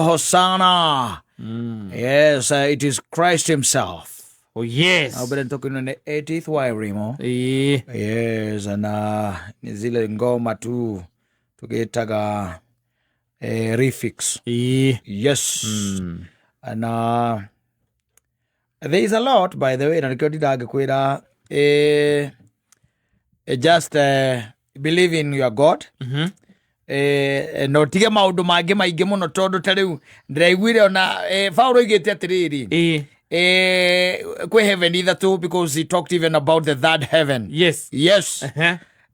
Hosanna. Yes, it is Christ himself. Oh yes. Albert Ntokino ni 80th Wairimo. Ĩĩ. Yes, na ni zile ngoma tu tugitaga refix. Ĩĩ. Yes. Na there is a lot, by the way, na nikio ndindangikwira just believe in your God. Na ũtige maũndũ mangĩ maingĩ mũno tondũ ta rĩu ndĩraiguire ona Paulo oigĩte atĩrĩrĩ, kwĩ heaven ithatũ, because he talked even about the third heaven. Yes.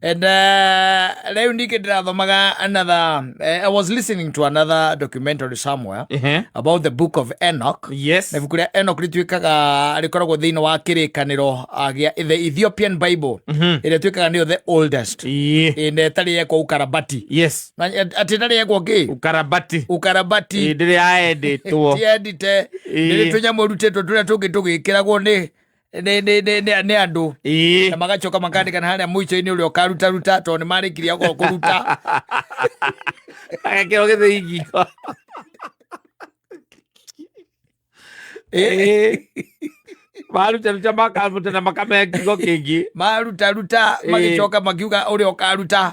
And rĩu ningĩ ndĩrathomaga another, I was listening to another documentary somewhere about the Book of Enoch. Na ibuku rĩa Enoch rĩtuĩkaga rĩkoragwo thĩinĩ wa kĩrĩkanĩro gĩa the Ethiopian Bible, ĩrĩa ĩtuĩkaga nĩyo the oldest. Na ĩtarĩ yekwo ukarabati. Na atĩ ĩtarĩ yekwo kĩ? Ukarabati. Ukarabati. Ĩĩ, ndĩrĩ yaendĩtwo. Tiendite. Nĩ tũnyamũ rutĩtwo tũrĩa tũngĩ tũgĩkĩragwo nĩ andũ na magacoka makandĩka na harĩa mũico-inĩ ũrĩa ũkarutaruta tondũ nĩ marĩkirie okorwo kũruta. Agekĩrwo gĩthĩi ngingo. Ĩĩ. Marutaruta makaruta na makamehe ngingo kĩngĩ. Marutaruta magĩcoka makiuga ũrĩa ũkaruta.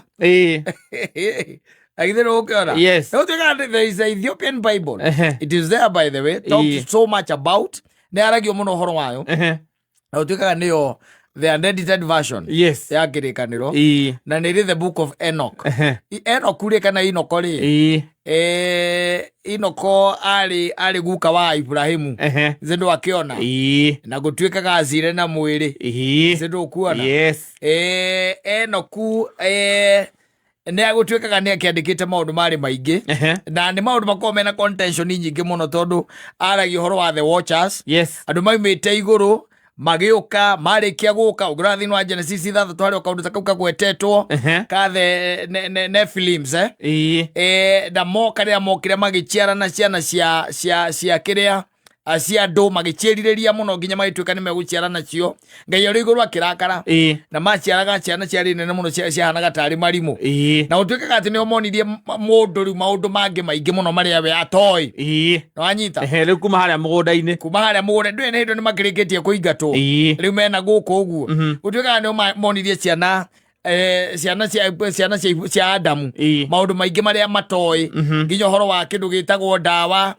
Agithĩ ũkĩona? Yes. No tuĩkaga atĩ there is a Ethiopian Bible. It is there, by the way, talks so much about, nĩ aragio mũno ũhoro wayo. Na ũtuĩkaga nĩyo the unedited version ya kĩrĩkanĩro. Na nĩ ĩrĩ the Book of Enoch. Enoch rĩ, kana Inoko rĩ, Inoko arĩ guka wa Ibrahimu. Thĩ ndwakĩona? Na gũtuĩkaga acire na mwĩrĩ. Thĩ ndũkuona? Yes. Enoku nĩ agũtuĩkaga nĩ akĩandĩkĩte maũndũ marĩ maingĩ. Na nĩ maũndũ makoragwo mena contention nyingĩ mũno tondũ aragia ũhoro wa the watchers, andũ maumĩte igũrũ magĩũka, marĩkia gũka, ũngĩrora thĩinĩ wa Genesis 6 harĩ o kaũndũ ta kau kagwetetwo ka the Nephilims. Na moka, rĩrĩa mokire magĩciarana ciana cia kĩrĩa cia andũ, magĩciĩrirĩria mũno nginya magĩtuĩka nĩ megũciara nacio, Ngai arĩ igũrũ akĩrakara. Na maciaraga ciana ciarĩ nene mũno, ciahanaga tarĩ marimũ. Na gũtuĩkaga atĩ nĩo monirie mũndũ rĩu maũndũ mangĩ maingĩ mũno marĩa we atoĩ. Nĩwanyita? Ehe, rĩu kuma harĩa mũgũnda-inĩ. Kuma harĩa mũgũnda ndũĩ nĩ hĩndĩ nĩ makĩrĩkĩtie kũingatwo. Rĩu mena gũkũ ũguo. Gũtuĩkaga nĩo monirie ciana ciana cia Adamu maũndũ maingĩ marĩa matoĩ, nginya ũhoro wa kĩndũ gĩtagwo ndawa,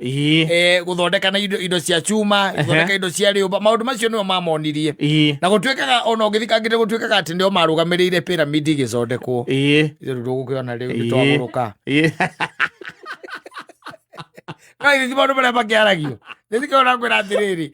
gũthondeka na indo cia cuma, gũthondeka indo cia rĩũmba. Maũndũ macio nĩo mamonirie. Na gũtuĩkaga ona ũngĩthikangĩte, gũtuĩkaga atĩ nĩo marũgamĩrĩire pyramid igĩthondekwo. Rĩu ndũgũkĩona rĩu nĩ twagũrũka. No ithuĩ ti maũndũ marĩa makĩaragio nĩthikĩona ngwĩra atĩrĩrĩ,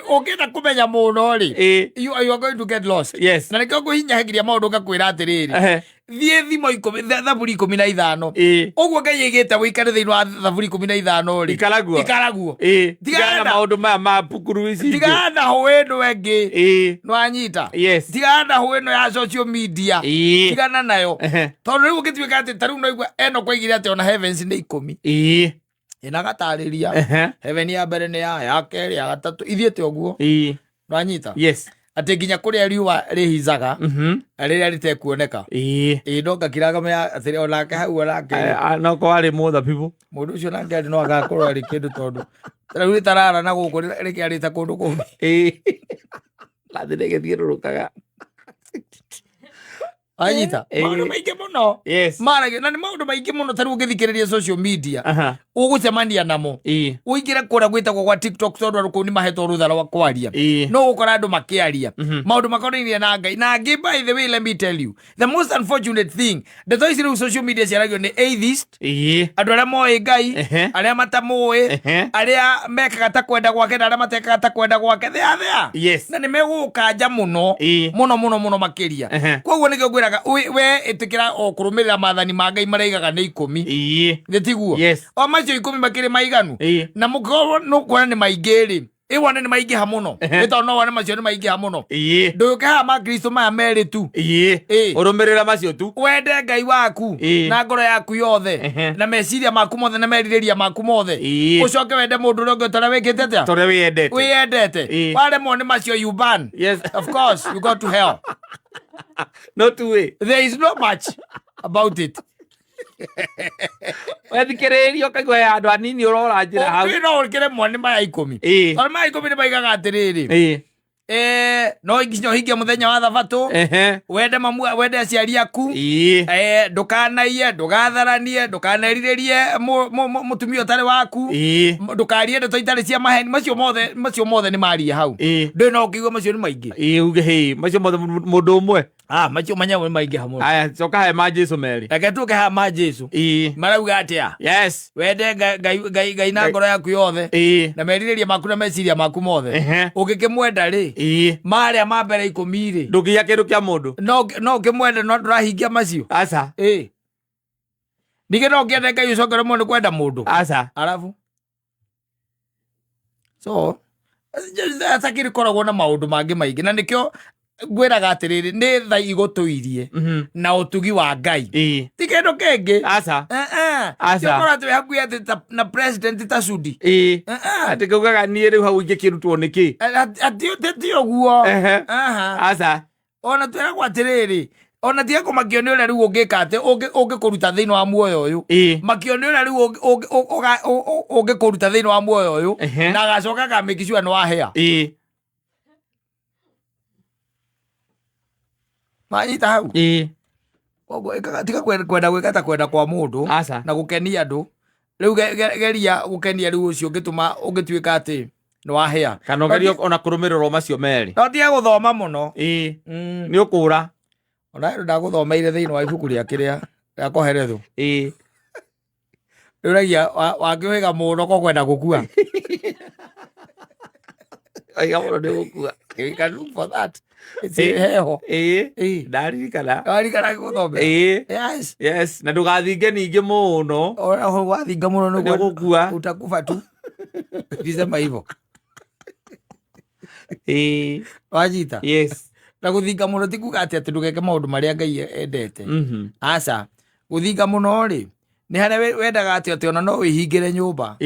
ũngĩenda kũmenya mũno rĩ, you are going to get lost. Na nĩkĩo ngũhinyahigiria maũndũ ngakwĩra atĩrĩrĩ, thiĩ thimo 10, thaburi 15. Ũguo Ngai aigĩte wĩikare thĩinĩ wa thaburi 15 rĩ. Ikaraguo. Ikaraguo. Tigana na maũndũ maya ma pukuru ici ingĩ. Tigana na hũĩ ĩno ĩngĩ. Nĩwanyita? Yes. Tigana na hũĩ ĩno ya social media. Tigana nayo. Tondũ rĩu ũngĩtuĩka atĩ ta rĩu noigua eno kwaigire atĩ ona heavens nĩ 10. Ĩnagatarĩria heaven ya mbere nĩ ya kerĩ, ya gatatũ, ithiĩte ũguo. Nĩwanyita? Yes. Atĩ nginya kũrĩa riũa rĩhicaga rĩrĩa rĩtekuoneka. Ĩĩ, no ngakiraga mea atĩ onake hau onake. No kwarĩ mũthabibũ. Mũndũ ũcio nake arĩ no agakorwo arĩ kĩndũ tondũ rĩu rĩtarara na gũkũ rĩkĩarĩte kũndũ kũngĩ. Nathĩ nĩgĩthiũrũrũkaga. Anyita? Maũndũ maingĩ mũno maragio na nĩ maũndũ maingĩ mũno. Ta rĩu ũngĩthikĩrĩria social media, ũgũcemania namo. Ũingĩre kũrĩa gwĩtagwo gwa TikTok, tondũ andũ kũu nĩ mahetwo rũtha rwa kwaria. No ũgũkora andũ makĩaria maũndũ makonainie na Ngai na angĩ. By the way, let me tell you the most unfortunate thing, ndeto ici rĩu social media ciaragio nĩ atheist, andũ arĩa moĩ Ngai, arĩa matamũĩ, arĩa mekaga ta kwenda gwake na arĩa matekaga ta kwenda gwake. They are there. Na nĩ megũgũkanja mũno mũno mũno mũno makĩria. Koguo nĩkĩo ngwĩraga we ĩtĩkĩra o kũrũmĩrĩra maathani ma Ngai marĩa aigaga nĩ 10. Nĩ tiguo? Yes. O macio 10 makĩrĩ maiganu. Na mũkorwo nũkuona nĩ maingĩ rĩ, ĩ wone nĩ maingĩha mũno. Nĩ tondũ no wone macio nĩ maingĩha mũno. Ndũyũke haha ma Kristo maya merĩ tu. Ũrũmĩrĩra macio tu. Wende Ngai waku na ngoro yaku yothe, na meciria maku mothe, na merirĩria maku mothe. Ũcoke wende mũndũ ũrĩa ũngĩ ta ũrĩa wĩkĩte atĩa? Ta ũrĩa wĩyendete. Wĩyendete. Waremwo nĩ macio, you burn. Of course you go to hell. No two way. There is no much about it. Wethikĩrĩria ũkaigua he handũ hanini ũrora njĩra hau. Ũngĩ no ũkĩremwo nĩ maya 10. Tondũ maya 10 nĩ maigaga atĩrĩrĩ, no nginya ũhingie mũthenya wa thabatũ, wende mamu, wende aciari aku, ndũkanaiye, ndũgatharanie, ndũkanerirĩrie mũtumia ũtarĩ waku, ndũkarie ndeto itarĩ cia maheni. Macio mothe, macio mothe nĩ marie hau. Ndũĩ no ũkĩigua macio nĩ maingĩ. Uge hĩ macio mothe mũndũ ũmwe. Macio manyamũ nĩ maingĩ hamwe. Aya, coka he ma Jesu merĩ. Reke tũke haha ma Jesu. Marauga atĩa? Yes. Wende Ngai na ngoro yaku yothe. Na merirĩria maku na meciria maku mothe. Ũngĩkĩmwenda rĩ, marĩa ma mbere 10 rĩ, Ndũngĩiya kĩndũ kĩa mũndũ. No ũkĩmwende no ndũrahingia macio. Aca. Ningĩ no ũkĩende Ngai ũcoke ũremwo nĩ kwenda mũndũ. Aca. Arabu. So, atakĩrĩ koragwo na maũndũ mangĩ maingĩ, na nĩkĩo ngwĩraga atĩrĩrĩ, nĩ tha igũtũirie na ũtugi wa Ngai. Ti kĩndũ kĩngĩ. Aca. Aca. Ti ũkorwo atĩ wĩ hakuhĩ atĩ na president ta Sudi. Atĩ ngaugaga niĩ rĩu hau ingĩkĩrutwo nĩkĩ? Ti ũguo. Aca. Ona twĩragwo atĩrĩrĩ, ona tiga kũmakio nĩ ũrĩa rĩu ũngĩka atĩ ũngĩkũruta thĩinĩ wa muoyo ũyũ. Makio nĩ ũrĩa rĩu ũngĩkũruta thĩinĩ wa muoyo ũyũ, na agacoka akamake sure nĩ wahĩa. Manyita hau? Koguo tiga kwenda gwĩka ta kwenda kwa mũndũ Aca. na gũkenia andũ. Rĩu geria gũkenia rĩu ũcio ũngĩtũma ũngĩtuĩka atĩ nĩ wahĩa. Kana ũgerie ona kũrũmĩrĩrwo macio merĩ. No tiga gũthoma mũno. Nĩ ũkũra. Ona rĩu ndagũthomeire thĩinĩ wa ibuku rĩa kĩrĩa rĩa Kohelethu. Rĩũragia wakĩũhĩga mũno ko kwenda gũkua. Oiga mũno nĩ gũkua. You can look for that. It's heho. Ndaririkana. Waririkana gũthomera? Yes. Yes, na ndũgathinge ningĩ mũno. Ona ho wathinga mũno nĩ Nĩ gũkua. Utakufa tu. Ukisema hivyo. Wanyita? Yes. Na gũthinga mũno ti kuga atĩ atĩ ndũgeke maũndũ marĩa Ngai endete. Aca. Gũthinga mũno rĩ, nĩ harĩa wendaga atĩ atĩ ona no wĩhingĩre nyũmba.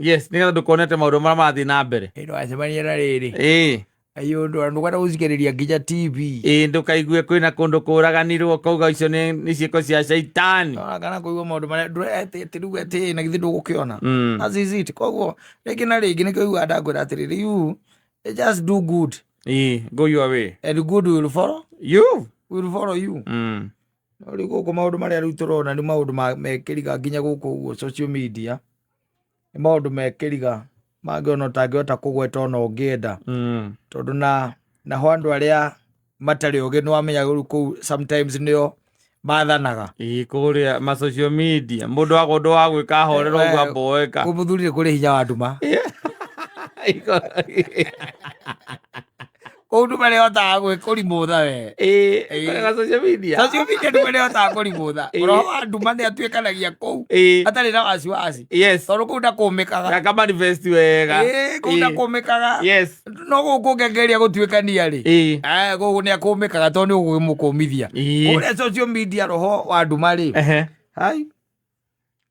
Yes, nĩgetha ndũkonete maũndũ marĩa marathiĩ na mbere. Ĩ, ndũgacemanie na rĩrĩ. Ayo, ndũkwenda gũthikĩrĩria nginya TV. Ndũkaigue kwĩna kũndũ kũraganirwo ũkauga icio nĩ ciĩko cia caitani. Ona kana kũigua maũndũ marĩa ndũre-, atĩ, atĩ rĩu atĩ, na githĩ ndũgũkĩona. That is it. Koguo, rĩngĩ na rĩngĩ nĩkĩo ũiguaga ndakwĩra atĩrĩrĩ, you just do good. Go your way. And good will follow. You. Will follow you. No rĩu gũkũ maũndũ marĩa rĩu tũrona nĩ maũndũ mekĩriga nginya gũkũ ũguo social media. Nĩ maũndũ mekĩriga mangĩ ona ũtangĩhota kũgweta ona ũngĩenda. Tondũ naho andũ arĩa matarĩ ũgĩ nĩ wamenya rĩu kũu sometimes nĩo mathanaga. Kũrĩa ma social media. Mũndũ agwo ũndũ wa gwĩka ahorera ũguo amboeka. Kũu mũthuri nĩ kũrĩ hinya wa nduma. Kũu nduma nĩhotaga gwĩkũrimũtha we. Kũrĩa ma social media. Social media nduma nĩhotaga kũrimũtha. Roho wa nduma nĩatuĩkanagia kũu. Atarĩ na wasiwasi. Tondũ kũu ndakũmĩkaga. Gaka manifest wega. Kũu ndakũmĩkaga. No gũkũ ũngĩgeria gũtuĩkania rĩ. Gũkũ nĩakũmĩkaga tondũ nĩ ũgũkĩmũkũmithia. Kũrĩa social media roho wa nduma rĩ. Hai.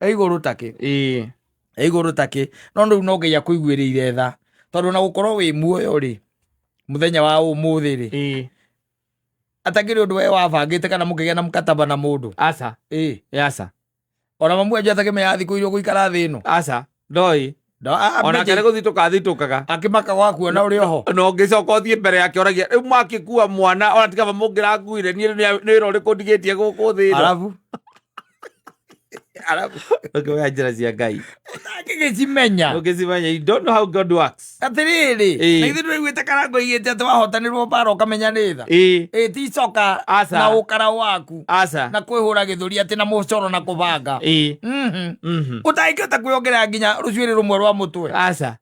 Igũrũ takĩ. Igũrũ takĩ. No rĩu no Ngai akũiguĩrĩire tha. Tondũ na gũkorwo wĩ muoyo rĩ, mũthenya wa ũmũthĩ rĩ. Atakĩrĩ ũndũ we wabangĩte kana mũkĩgĩa na mũkataba na mũndũ. Aca. Aca. Ona mamu anjũ atakĩmenya thikũ iria ũgũikara thĩ ĩno. Aca. Ndoi. Ona kere gũthitũka athitũkaga. Akĩmaka gwa kuona ũrĩ oho. Na ũngĩcoka ũthiĩ mbere yake ũragia, rĩu mwakĩkua mwana, ona tiga mũngĩrakuire, niĩ nĩ wĩra ũrĩkũ ndigĩtie gũkũ thĩ ĩno? Arabu. Arabu. Ũkĩmenya njĩra cia Ngai. Ũtangĩgĩcimenya. Ũngĩcimenya, you don't know how God works. Atĩrĩrĩ, na ithuĩ ndũiguĩte Karangũ aigĩte atĩ wahotanĩrwo mbara ũkamenya nĩ tha. Ti icoka Aca. na ũkara waku. Aca. Na kwĩhũra gĩthũri atĩ na mũcoro na kũbanga. Ũtangĩhota kwĩongerera nginya rũcuĩrĩ rũmwe rwa mũtwe. Aca.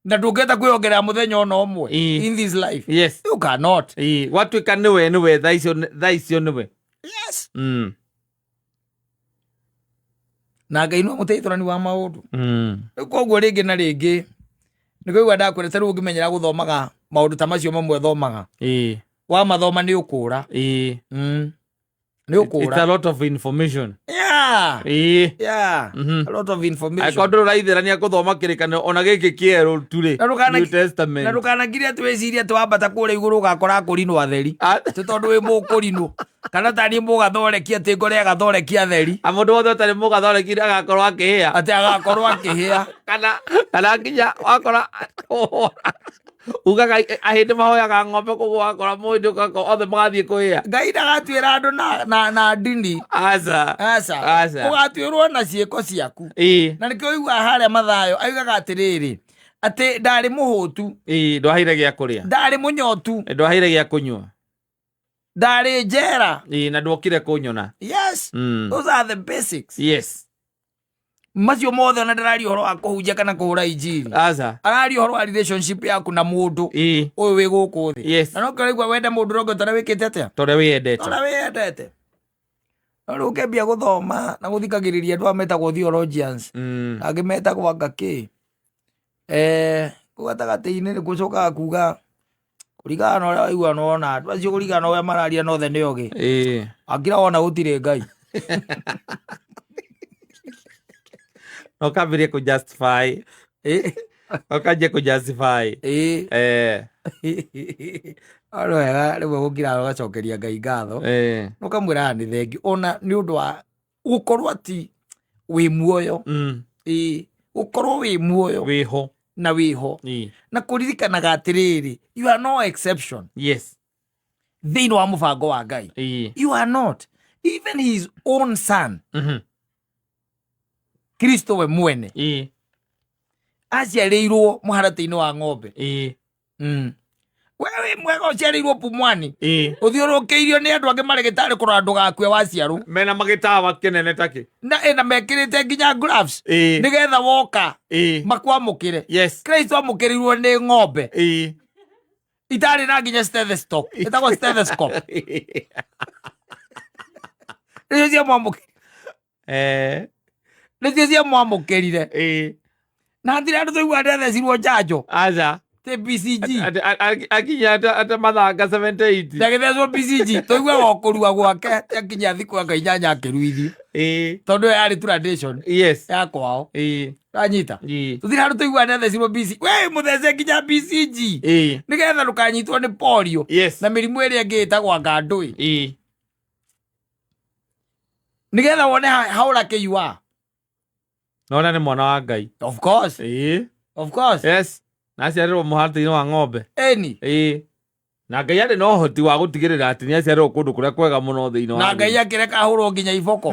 Na ndũngĩhota kwĩongerera mũthenya ona ũmwe. In this life. You cannot. Gwatuĩka nĩwe, nĩwe, thaa icio, thaa icio nĩwe. Yes. Na Ngai no mũteithũrani wa maũndũ. Rĩu koguo rĩngĩ na rĩngĩ, nĩ kũigua ndakwĩra ta rĩu ũngĩmenyera gũthomaga maũndũ ta macio mamwe thomaga. Wamathoma nĩ ũkũra. Nĩ ũkũra. It's a lot of information. Yeah. Ĩĩ. Yeah. A lot of information. Angĩkorwo ndũrĩ ũraithĩrania gũthoma kĩrĩkanĩro ona gĩkĩ kĩerũ tu rĩ. Na ndũkana- New Testament. Na ndũkanakire atĩ wĩcirie atĩ wambata kũrĩa igũrũ ũgakora akũrinũ atheri. Ah. Ti tondũ wĩ mũkũrinũ. Kana ta niĩ mũgathoreki atĩ ngore agathoreki atheri. A mũndũ wothe ũtarĩ mũgathoreki agakorwo akĩhĩa. Atĩ agakorwo akĩhĩa. Kana kana nginya wakora ugaga ahĩndĩ mahoyaga ng'ombe koguo wakora mũhĩndĩ ũgakora othe magathiĩ kũhĩa. Ngai ndagatuĩra andũ na, na, na ndini. Aca. Aca. Aca. Ũgatuĩrwo na ciĩko ciaku. Ĩĩ. Na nĩkĩo ũiguaga harĩa Mathayo augaga atĩrĩrĩ, atĩ ndarĩ mũhũtu. Ĩĩ, ndwaheire gĩa kũrĩa. Ndarĩ mũnyotu. Ndwaheire gĩa kũnyua. Ndarĩ njera. Ĩĩ, na ndwokire kũnyona. Yes. Those are the basics. Yes. Macio mothe ona ndararia ũhoro wa kũhunjia kana kũhũra injiri. Aca. Araria ũhoro wa relationship yaku na mũndũ Ĩĩ. ũyũ wĩ gũkũ thĩ. Yes. Na no kĩraigua wende mũndũ ũrĩa ũngĩ ta ũrĩa wĩkĩte atĩa? Ta ũrĩa wĩyendete. Ta ũrĩa wĩyendete. No rĩu ũkĩambia gũthoma na gũthikagĩrĩria andũ aya metagwo theologians. Angĩ metagwo anga kĩ. Kũu gatagatĩ-inĩ nĩkuo ũcokaga kuga kũringana na ũrĩa waigua na wona andũ acio kũringana na ũrĩa mararia na othe nĩ ogĩ. Akira wona gũtirĩ Ngai. Na ũkambĩrĩria kũ justify. Ũkanjia kũ justify. No nĩ wega rĩmwe gũkira ũgacokeria Ngai ngatho. Na ũkamwĩra nĩ thengiũ ona nĩ ũndũ wa gũkorwo ati wĩ muoyo. Gũkorwo wĩ muoyo. Wĩho. Na wĩho. Na kũririkanaga atĩrĩrĩ, you are no exception. Yes. Thĩinĩ wa mũbango wa Ngai. You are not. Even his own son. Kristo we mwene. Aciarĩirwo mũharatĩ-inĩ wa ng'ombe. We wĩ mwega ũciarĩirwo Pumwani. Ũthiũrũrũkĩirio nĩ andũ angĩ marĩgĩtarĩ kũrora ndũgakue waciarwo. Mena magĩtawa kĩnene takĩ. Na ĩna mekĩrĩte nginya gloves. Nĩgetha woka makwamũkĩre. Yes. Kristo amũkĩrirwo nĩ ng'ombe. Itarĩ na nginya stethoscope. Ĩtagwo stethoscope. Nĩcio ciamwamũkĩrire. Nĩcio ciamwamũkĩrire. Na hatirĩ andũ tũiguaga nĩathecirwo njanjo. Aca. Te BCG. Akinya ate mathanga 78. Ndagĩthecwo BCG. Tũiguaga o kũrua gwake, akinya thikũ anga inyanya akĩruithio. Tondũ ĩyo yarĩ tradition. Yes. Ya kwao. Ũranyita? Tũtirĩ handũ tũiguaga nĩathecirwo BCG. We mũthece nginya BCG. Nĩgetha ndũkanyitwo nĩ polio. Yes. Na mĩrimũ ĩrĩa ĩngĩ ĩtagwo anga ndũĩ. Nĩgetha wone how lucky you are. Nona nĩ mwana wa Ngai. Of course. Of course. Yes. Na aciarĩrwo mũharatĩ-inĩ wa ng'ombe. Eni. Na Ngai arĩ na ũhoti wa gũtigĩrĩra atĩ nĩ aciarĩrwo kũndũ kũrĩa kwega mũno thĩinĩ wa Na thĩ. Ngai akĩreka ahũrwo nginya iboko.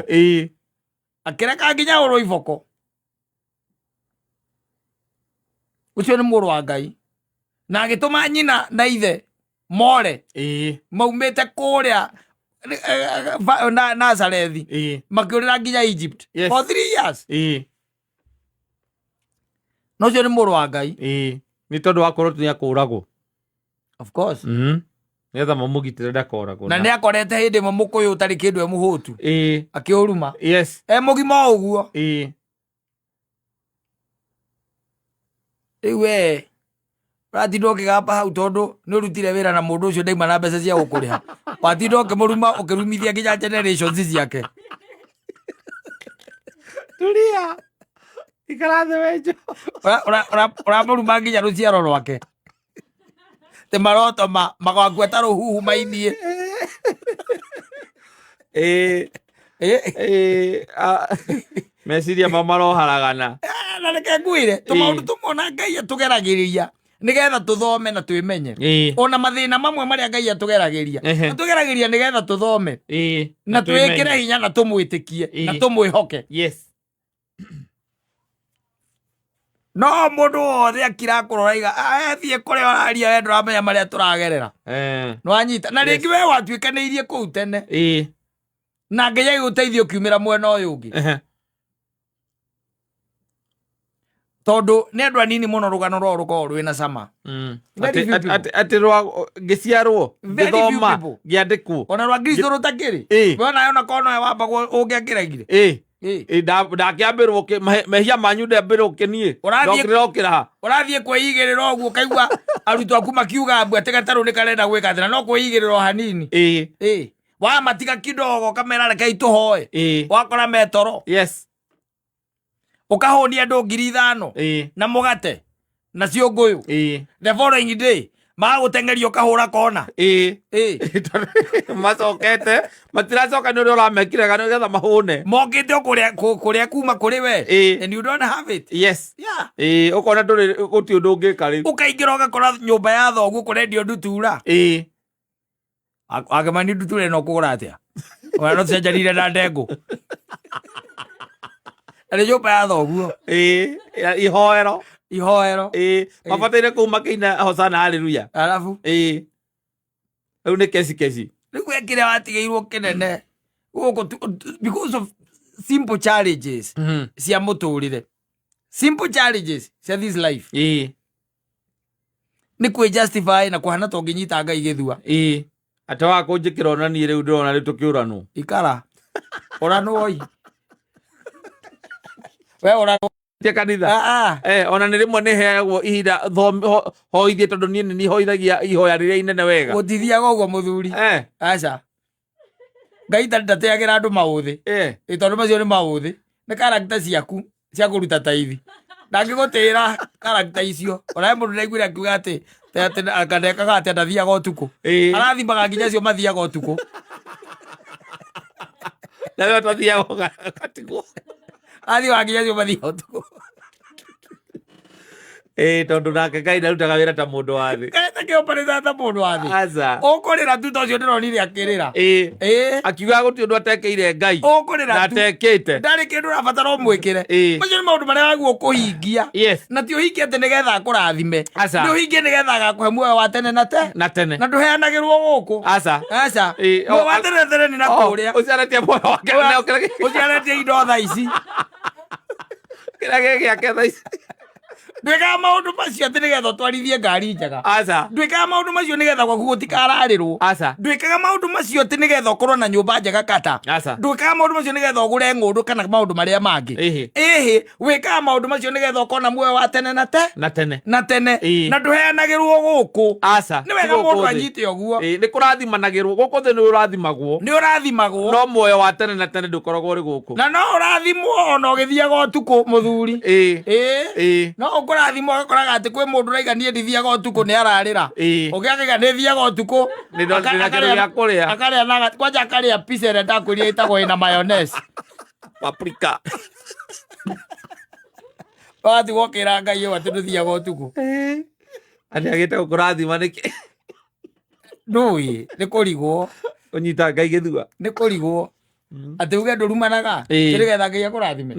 Akĩreka nginya ahũrwo iboko. Ũcio nĩ mũrũ wa Ngai. Na agĩtũma nyina na ithe more. Maumĩte kũrĩa Nazarethi. Makĩũrĩra nginya Egypt. Yes. For 3 years. Na ũcio nĩ mũrũ wa Ngai. Nĩ tondũ wa korwo nĩ akũragwo. Of course. Nĩgetha mamũgitĩre ndakoragwo. Na nĩ akorete hĩndĩ ĩmwe mũkũyũ ũtarĩ kĩndũ e mũhũtu. Akĩũruma. Yes. E mũgima o ũguo. Rĩu we ũratinda ũkĩgamba hau tondũ nĩ ũrutire wĩra na mũndũ ũcio ndaima na mbeca cia gũkũrĩha. Watinda ũkĩmũruma ũkĩrumithia nginya generations ciake. Tulia. Ikara thĩ wenjo. Ũramũruma nginya rũciaro rwake. Te maroto magakua ta rũhuhu mainie. Meciria ma maroharagana. Na reke ngwĩre, tũmaũndũ tũmwe ona Ngai atũgeragĩria nĩgetha tũthome na twĩmenye. Ona mathĩna mamwe marĩa Ngai atũgeragĩria. Atũgeragĩria nĩgetha tũthome. Na twĩkĩre hinya na tũmwĩtĩkie, na tũmwĩhoke. Yes. No mũndũ wothe akira kũrora iga, thiĩ kũrĩa ũraria we ndũramenya marĩa tũragerera. Nĩwanyita. Na rĩngĩ we watuĩkanĩirie kũu tene. Na Ngai agĩgũteithia ũkiumĩra mwena ũyũ ũngĩ. Tondũ nĩ andũ anini mũno rũgano rwao rũkoragwo rwĩna cama. Very few people. Atĩ rwa ngĩciarwo, Very few ngĩthoma, people. ngĩandĩkwo. Ona rwa Kristo rũtakĩrĩ. We onawe ona korwo nowe wambagwo ũngĩakĩregire. Ndakĩambĩrwo mehia manyu ndambĩrwo kĩniĩ. Ndokĩrĩra okĩra ha. Ũrathiĩ kwĩigĩrĩra ũguo ũkaigua arutwo aku makiuga mbu atĩ gatarũ nĩ karenda gwĩka atĩ na no kwĩigĩrĩra o hanini. Wamatiga kidogo ũkamera rekei tũhoe. Wakora metoro. Ũkahũnia andũ 5,000 na mũgate na ciũngũyũ. The following day magũteng'eria ũkahũra kona. Macokete matiracoka nĩ ũrĩa ũramekire kana nĩgetha mahũne. Mokĩte o kũrĩa kũrĩa kuma kũrĩ we. And you don't have it. Yeah. Ũkona ndũrĩ gũtirĩ ũndũ ũngĩka rĩu. Ũkaingĩra ũgakora nyũmba ya thoguo kũrendio ndutura. Agemani ndutura ĩno ũkũgũra atĩa? Ona no cenjanire na ndengũ. Na nĩ nyũmba ya thoguo. Ihoero. Ihoero. Mabataire kũu makĩina hosana haleluya. Arabu. Rĩu nĩ keci keci. Rĩu we kĩrĩa watigĩirwo kĩnene gũkũ because of simple challenges cia mũtũrĩre, simple challenges cia this life, nĩ kwĩ justify na kũhana ta ũngĩnyita Ngai gĩthua. Ate wa kũnjĩkĩra ona niĩ rĩu ndĩrona rĩu tũkĩũranwo. Ikara ũranwoi we ũranwo. Tia kanitha. Ah, ah. Ona nĩ rĩmwe nĩ heagwo ihinda hoithie tondũ niĩ nĩ niĩ hoithagia ihoya rĩrĩa inene wega. Gũtithiaga ũguo mũthuri. Aca, Ngai ndateagĩra andũ maũthĩ. Ĩ tondũ macio nĩ maũthĩ, nĩ karakta ciaku cia kũruta taithi, ndangĩgũtĩra karakta icio. Ona he mũndũ ndaiguire akiuga atĩ atĩ akandekaga atĩ ndathiaga ũtukũ. Arathimaga nginya acio mathiaga ũtukũ. Nawe ũtathiaga ũgatigwo. Athiaga nginya acio mathiaga ũtukũ. Tondũ nake Ngai ndarutaga wĩra ta mũndũ wa thĩ. Ngai takĩoparĩta ta mũndũ wa thĩ. Aca. Ũkũrĩra tu ta ũcio ndĩronire akĩrĩra. Akiuga gũtirĩ ũndũ atekeire Ngai. Ũkũrĩra Na tu. atekĩte. Ndarĩ kĩndũ ũrabatara ũmwĩkĩre. Macio nĩ maũndũ marĩa wagwo kũhingia. Na ti ũhingie atĩ nĩgetha akũrathime. Aca. Nĩ ũhingie nĩgetha agakũhe muoyo wa tene na te. Na tene. Na ndũheanagĩrwo gũkũ. Aca. Aca. Muoyo wa tene na tene nĩ na kũrĩa. Ũciarĩtie muoyo wake. Ũciarĩtie indo thaa ici. Kĩrĩa gĩ gĩake thaa ici. Ndwĩkaga maũndũ macio atĩ nĩgetha ũtwarithie ngari njega. Aca. Ndwĩkaga maũndũ macio nĩgetha gwaku gũtikararĩrwo. Aca. Ndwĩkaga maũndũ macio atĩ nĩgetha ũkorwo na nyũmba njega kata. Aca. Ndwĩkaga maũndũ macio nĩgetha ũgũre ng'ũndũ kana maũndũ marĩa mangĩ. Ĩhĩ, wĩkaga maũndũ macio nĩgetha ũkorwo na muoyo wa tene na te. Na tene. Na tene. Na ndũheanagĩrwo gũkũ. Aca. Nĩ wega mũndũ anyite ũguo. Nĩ kũrathimanagĩrwo gũkũ thĩ, nĩ ũrathimagwo. Nĩ ũrathimagwo. No muoyo wa tene na tene ndũkoragwo ũrĩ gũkũ. Na no ũrathimwo ona ũgĩthiaga ũtukũ mũthuri. No ũkũrathimwo ũgakoraga atĩ kwĩ mũndũ ũraiga niĩ ndithiaga ũtukũ nĩ ararĩra. Ũngĩ akaiga nĩ thiaga ũtukũ. Nĩ ndona kĩndũ gĩa kũrĩa. Akarĩa na kwanja akarĩa pizza ĩrĩa ndakwĩrire ĩtagwo ĩna mayonnaise. Paprika. Ũgatigwo ũkĩra Ngai ũũ atĩ ndũthiaga ũtukũ. Atĩ agĩte gũkũrathima nĩkĩ? Ndũĩ, nĩ kũrigwo. Ũnyita Ngai gĩthua. Nĩ kũrigwo. Atĩ uge ndũrumanaga, nĩgetha Ngai akũrathime.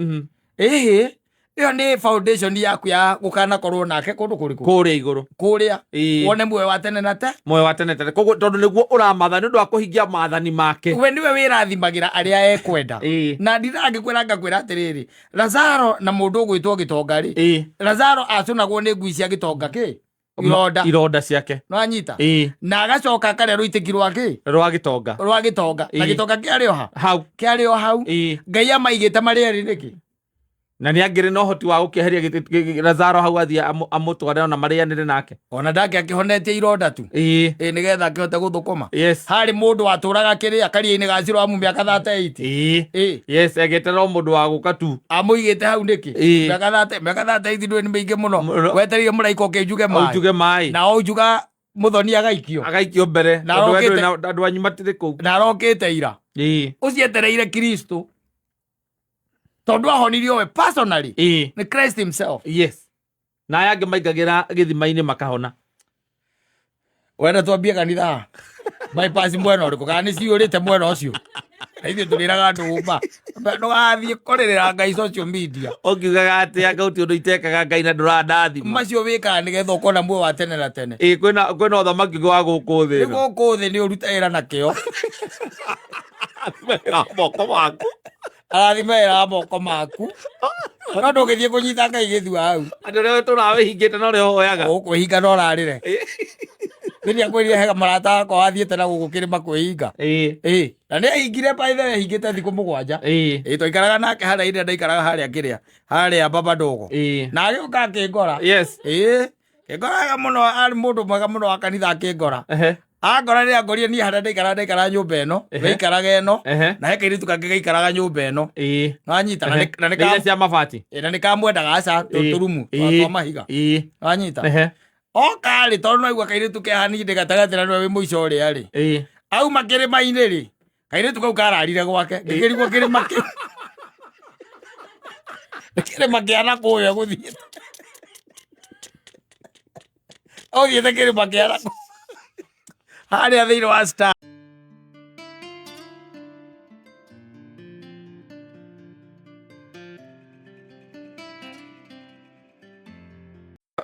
Ĩhĩ, ĩyo nĩ foundation yaku ya gũkanakorwo nake kũndũ kũrĩkũ? Kũrĩa igũrũ. Kũrĩa. Wone muoyo wa tene na te. Muoyo wa tene tene. Koguo tondũ nĩguo ũramatha nĩ ũndũ wa kũhingia maathani make. We nĩwe wĩrathimagĩra arĩa ekwenda. Na ndingĩkwĩra ngakwĩra atĩrĩrĩ, Lazaro na mũndũ ũgwĩtwo gĩtonga rĩ, Lazaro acũnagwo nĩ ngui cia gĩtonga kĩ? Ironda. Ironda ciake. Nĩwanyita? Na agacoka akarĩa rũitĩki rwa kĩ? Rwa gĩtonga. Rwa gĩtonga. Na gĩtonga kĩarĩ o ha? Hau. Kĩarĩ o hau. Ngai amaigĩte marĩ erĩ nĩkĩ? Na nĩ angĩrĩ na ũhoti wa gũkĩeheria Lazaro hau athiĩ amũtware ona marĩanĩre nake. Ona ndake akĩhonetie ironda tu. Nĩgetha akĩhote gũthũkũma. Harĩ mũndũ watũraga kĩrĩa karia-inĩ ga Siloamu mĩaka 38. Yes, agĩeterera o mũndũ wa gũka tu. Amũigĩte hau nĩkĩ? Mĩaka 38 ndũĩ nĩ mĩingĩ mũno. Wetereire mũraika ũke unjuge maĩ. Unjuge maĩ. Na unjuga mũthoni agaikio. Agaikio mbere. Na Tondũ we ndũrĩ na andũ anyu matirĩ kũu. Na arokĩte ira. Ũcietereire Kristo. Tondũ ahonirio we personally. Nĩ Christ himself. Yes. Na aya angĩ maingagĩra gĩthima-inĩ makahona. Wenda twambie kanitha bypass mwena ũrĩkũ kana nĩ ciyũrĩte mwena ũcio? Na ithuĩ tũrĩraga andũ ũma ndũgathiĩ kũrĩrĩra Ngai social media. Ũkiugaga atĩ anga gũtirĩ ũndũ itekaga Ngai na ndũrandathima. Macio wĩkaga nĩgetha ũkona muoyo wa tene na tene. Kwĩna ũthamaki ũngĩ wa gũkũ thĩ ĩno. Nĩ gũkũ thĩ nĩ ũruta wĩra na kĩo. Wĩra moko maku. Arathima wĩra wa moko maku. No ndũngĩthiĩ kũnyita Ngai gĩthua hau. Andũ arĩa tũraga wĩhingĩte na ũrĩa ũhoyaga. Ũkwĩhinga na ũrarĩre. Nĩ akwĩrire hega mũrata wakwa wathiĩte na gũkũ kĩrĩma kwĩhinga. Na nĩ ahingire by the way, ahingĩte thikũ 7. Twaikaraga nake harĩa ĩrĩa ndaikaraga harĩa kĩrĩa. Harĩa baba ndogo. Na agĩũka akĩngora. Kĩngora wega mũno, arĩ mũndũ mwega mũno wa kanitha akĩngora. Angora nĩ angorire niĩ harĩa ndaikara, ndaikara nyũmba ĩno, wĩikaraga ĩno, na he kairĩtu kangĩ gaikaraga nyũmba ĩno. Wanyita? Na nĩ iria cia mabati. Ĩ, na nĩ kamwendaga aca tũrumu twa mahiga. Wanyita? Oka rĩ, tondũ naigua kairĩtu kehanindĩ gatagatĩ na nĩwe wĩ mũico ũrĩa rĩ, auma kĩrĩma-inĩ rĩ, kairĩtu kau kararire gwake, ngĩkĩrigwo kĩrĩma kĩu nĩ kĩrĩma kĩa na kũrĩa gũthiĩte, ũthiĩte kĩrĩma kĩa na harĩa thĩinĩ wa star.